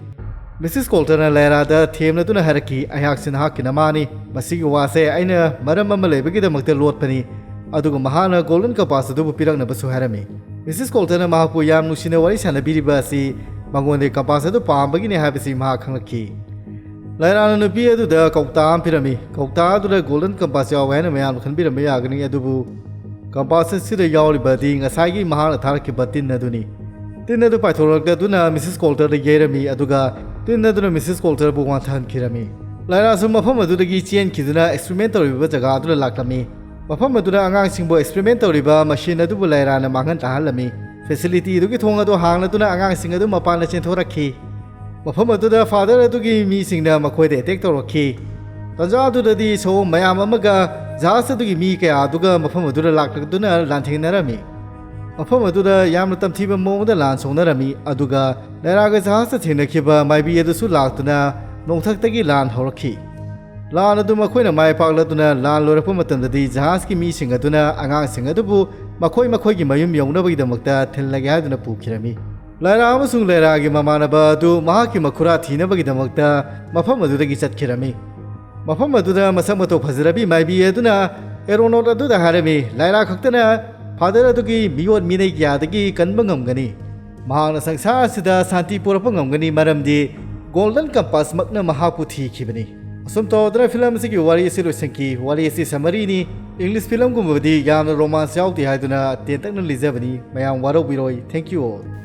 ꯃꯤꯁꯤꯁ ꯀꯣꯜꯇꯔꯅ ꯂꯥꯏꯔꯥꯗ ꯊꯦꯝꯂꯗꯨꯅ ꯍꯥꯏꯔꯛꯈꯤ, "ꯑꯩꯍꯥꯛꯁꯤ ꯅꯍꯥꯛꯀꯤ ꯅꯃꯥꯅꯤ꯫ ꯃꯁꯤꯒꯤ ꯋꯥꯁꯦ ꯑꯩꯅ ꯃꯔꯝ ꯑꯃ ꯂꯩꯕꯒꯤꯗꯃꯛꯇ ꯂꯣꯠꯄꯅꯤ꯫" ꯑꯗꯨꯒ ꯃꯍꯥꯛꯅ ꯒꯣꯜꯗꯟ ꯀꯝꯄꯥꯁ ꯑꯗꯨꯕꯨ ꯄꯤꯔꯛꯅꯕꯁꯨ ꯍꯥꯏꯔꯝꯃꯤ꯫ ꯃꯤꯁꯤꯁ ꯀꯣꯜꯇꯔꯅ ꯃꯍꯥꯛꯄꯨ ꯌꯥꯝ ꯅꯨꯡꯁꯤꯅ ꯋꯥꯔꯤ ꯁꯥꯟꯅꯕꯤꯔꯤꯕ ꯑꯁꯤ ꯃꯉꯣꯟꯗ ꯀꯝꯄꯥꯁ ꯑꯗꯨ ꯄꯥꯝꯕꯒꯤꯅꯤ ꯍꯥꯏꯕꯁꯤ ꯃꯍꯥꯛ ꯈꯪꯂꯛꯈꯤ꯫ ꯂꯥꯏꯔꯥꯅ ꯅꯨꯄꯤ ꯑꯗꯨꯗ ꯀꯧꯇꯥ ꯑꯃ ꯄꯤꯔꯝꯃꯤ꯫ ꯀꯧꯇꯥ ꯑꯗꯨꯗ ꯒꯣꯜꯗꯟ ꯀꯝꯄꯥꯁ ꯌꯥꯎꯋꯦ ꯍꯥꯏꯅ ꯃꯌꯥꯝꯅ ꯈꯟꯕꯤꯔꯝꯕ ꯌꯥꯒꯅꯤ, ꯑꯗꯨꯕꯨ ꯀꯝꯄꯥꯁ ꯑꯁꯤꯗ ꯌꯥꯎꯔꯤꯕꯗꯤ ꯉꯁꯥꯏꯒꯤ ꯃꯍꯥꯛꯅ ꯊꯥꯔꯛꯈꯤꯕ ꯇꯤꯟ ꯑꯗꯨꯅꯤ꯫ ꯇꯤꯟ ꯑꯗꯨ ꯄꯥꯏꯊꯣꯔꯛꯂꯗꯨꯅ ꯃꯤꯁꯦꯁ ꯀꯣꯜꯇꯔꯗ ꯌꯩꯔꯝꯃꯤ, ꯑꯗꯨꯒ ꯇꯤꯟ ꯑꯗꯨꯅ ꯃꯤꯁꯦꯁ ꯀꯣꯜꯇꯔꯕꯨ ꯋꯥꯟꯊꯍꯟꯈꯤꯔꯝꯃꯤ꯫ ꯂꯥꯏꯔꯥꯁꯨ ꯃꯐꯝ ꯑꯗꯨꯗꯒꯤ ꯆꯦꯟꯈꯤꯗꯨꯅ ꯑꯦꯛꯁꯄꯦꯔꯤꯃꯦꯟ ꯇꯧꯔꯤꯕ ꯖꯒꯥ ꯑꯗꯨꯗ ꯂꯥꯛꯂꯝꯃꯤ꯫ ꯃꯐꯝ ꯑꯗꯨꯗ ꯑꯉꯥꯡꯁꯤꯡꯕꯨ ꯑꯦꯛꯁꯄꯦꯔꯤꯃꯦꯟ ꯇꯧꯔꯤꯕ ꯃꯁꯤꯟ ꯑꯗꯨꯕꯨ ꯂꯥꯏꯔꯥꯅ ꯃꯥꯡꯍꯟ ꯇꯥꯍꯜꯂꯝꯃꯤ꯫ ꯐꯦꯁꯤꯂꯤꯇꯤ ꯑꯗꯨꯒꯤ ꯊꯣꯡ ꯑꯗꯨ ꯍꯥꯡꯂꯗꯨꯅ ꯑꯉꯥꯡꯁꯤꯡ ꯑꯗꯨ ꯃꯄꯥꯟꯗ ꯆꯦꯟꯊꯣꯔꯛꯈꯤ꯫ ꯃꯐꯝ ꯑꯗꯨꯗ ꯐꯥꯗꯔ ꯑꯗꯨꯒꯤ ꯃꯤꯁꯤꯡꯅ ꯃꯈꯣꯏꯗ ꯑꯦꯇꯦꯛ ꯇꯧꯔꯛꯈꯤ꯫ ꯇꯥꯟꯖꯥ ꯑꯗꯨꯗꯗꯤ ꯁꯑꯣꯝ ꯃꯌꯥꯝ ꯑꯃꯒ ꯖꯍꯥꯖ ꯑꯗꯨꯒꯤ ꯃꯤ ꯀꯌꯥ ꯑꯗꯨꯒ ꯃꯐꯝ ꯑꯗꯨꯗ ꯂꯥꯛꯂꯗꯨꯅ ꯂꯥꯟꯊꯦꯡꯅꯔꯝꯃꯤ꯫ ꯃꯐꯝ ꯑꯗꯨꯗ ꯌꯥꯝꯅ ꯇꯝꯊꯤꯕ ꯃꯑꯣꯡꯗ ꯂꯥꯟ ꯁꯣꯛꯅꯔꯝꯃꯤ, ꯑꯗꯨꯒ ꯂꯥꯏꯔꯥꯒ ꯖꯍꯥꯖꯇ ꯊꯦꯡꯅꯈꯤꯕ ꯃꯥꯏꯕꯤ ꯑꯗꯨꯁꯨ ꯂꯥꯛꯇꯨꯅ ꯅꯣꯡꯊꯛꯇꯒꯤ ꯂꯥꯟ ꯍꯧꯔꯛꯈꯤ꯫ ꯂꯥꯟ ꯑꯗꯨ ꯃꯈꯣꯏꯅ ꯃꯥꯏ ꯄꯥꯛꯂꯗꯨꯅ ꯂꯥꯟ ꯂꯣꯏꯔꯛꯄ ꯃꯇꯝꯗꯗꯤ ꯖꯍꯥꯖꯀꯤ ꯃꯤꯁꯤꯡ ꯑꯗꯨꯅ ꯑꯉꯥꯡꯁꯤꯡ ꯑꯗꯨꯕꯨ ꯃꯈꯣꯏ ꯃꯈꯣꯏꯒꯤ ꯃꯌꯨꯝ ꯌꯧꯅꯕꯒꯤꯗꯃꯛꯇ ꯊꯤꯜꯂꯒꯦ ꯍꯥꯏꯗꯨꯅ ꯄꯨꯈꯤꯔꯝꯃꯤ꯫ ꯂꯥꯏꯔꯥ ꯑꯃꯁꯨꯡ ꯂꯥꯏꯔꯥꯒꯤ ꯃꯃꯥꯟꯅꯕ ꯑꯗꯨ ꯃꯍꯥꯛꯀꯤ ꯃꯈꯨꯔꯥ ꯊꯤꯅꯕꯒꯤꯗꯃꯛꯇ ꯃꯐꯝ ꯑꯗꯨꯗꯒꯤ ꯆꯠꯈꯤꯔꯝꯃꯤ꯫ ꯃꯐꯝ ꯑꯗꯨꯗ ꯃꯁꯛ ꯃꯇꯧ ꯐꯖꯔꯕꯤ ꯃꯥꯏꯕꯤ ꯑꯗꯨꯅ ꯑꯦꯔꯣꯅꯣꯠ ꯑꯗꯨꯗ ꯍꯥꯏꯔꯝꯃꯤ, ꯂꯥꯏꯔꯥ ꯈꯛꯇꯅ ꯐꯥꯗꯔ ꯑꯗꯨꯒꯤ ꯃꯤꯑꯣꯠ ꯃꯤꯅꯩ ꯀꯌꯥꯗꯒꯤ ꯀꯟꯕ ꯉꯝꯒꯅꯤ꯫ ꯃꯍꯥꯛꯅ ꯁꯪꯁꯥꯔ ꯑꯁꯤꯗ ꯁꯥꯟꯇꯤ ꯄꯨꯔꯛꯄ ꯉꯝꯒꯅꯤ, ꯃꯔꯝꯗꯤ ꯒꯣꯜꯗꯟ ꯀꯝꯄꯥꯁꯃꯛꯅ ꯃꯍꯥꯛꯄꯨ ꯊꯤꯈꯤꯕꯅꯤ꯫ ꯑꯁꯨꯝ ꯇꯧꯗꯅ ꯐꯤꯂꯝ ꯑꯁꯤꯒꯤ ꯋꯥꯔꯤ ꯑꯁꯤ ꯂꯣꯏꯁꯤꯟꯈꯤ꯫ ꯋꯥꯔꯤ ꯑꯁꯤ ꯁꯝꯃꯔꯤꯅꯤ꯫ ꯏꯪꯂꯤꯁ ꯐꯤꯂꯝꯒꯨꯝꯕꯗꯤ ꯌꯥꯝꯅ ꯔꯣꯃꯥꯟꯁ ꯌꯥꯎꯗꯦ ꯍꯥꯏꯗꯨꯅ ꯇꯦꯟꯇꯛꯅ ꯂꯤꯖꯕꯅꯤ꯫ ꯃꯌꯥꯝ ꯋꯥꯔꯧꯕꯤꯔꯣꯏ꯫ Thank you all꯫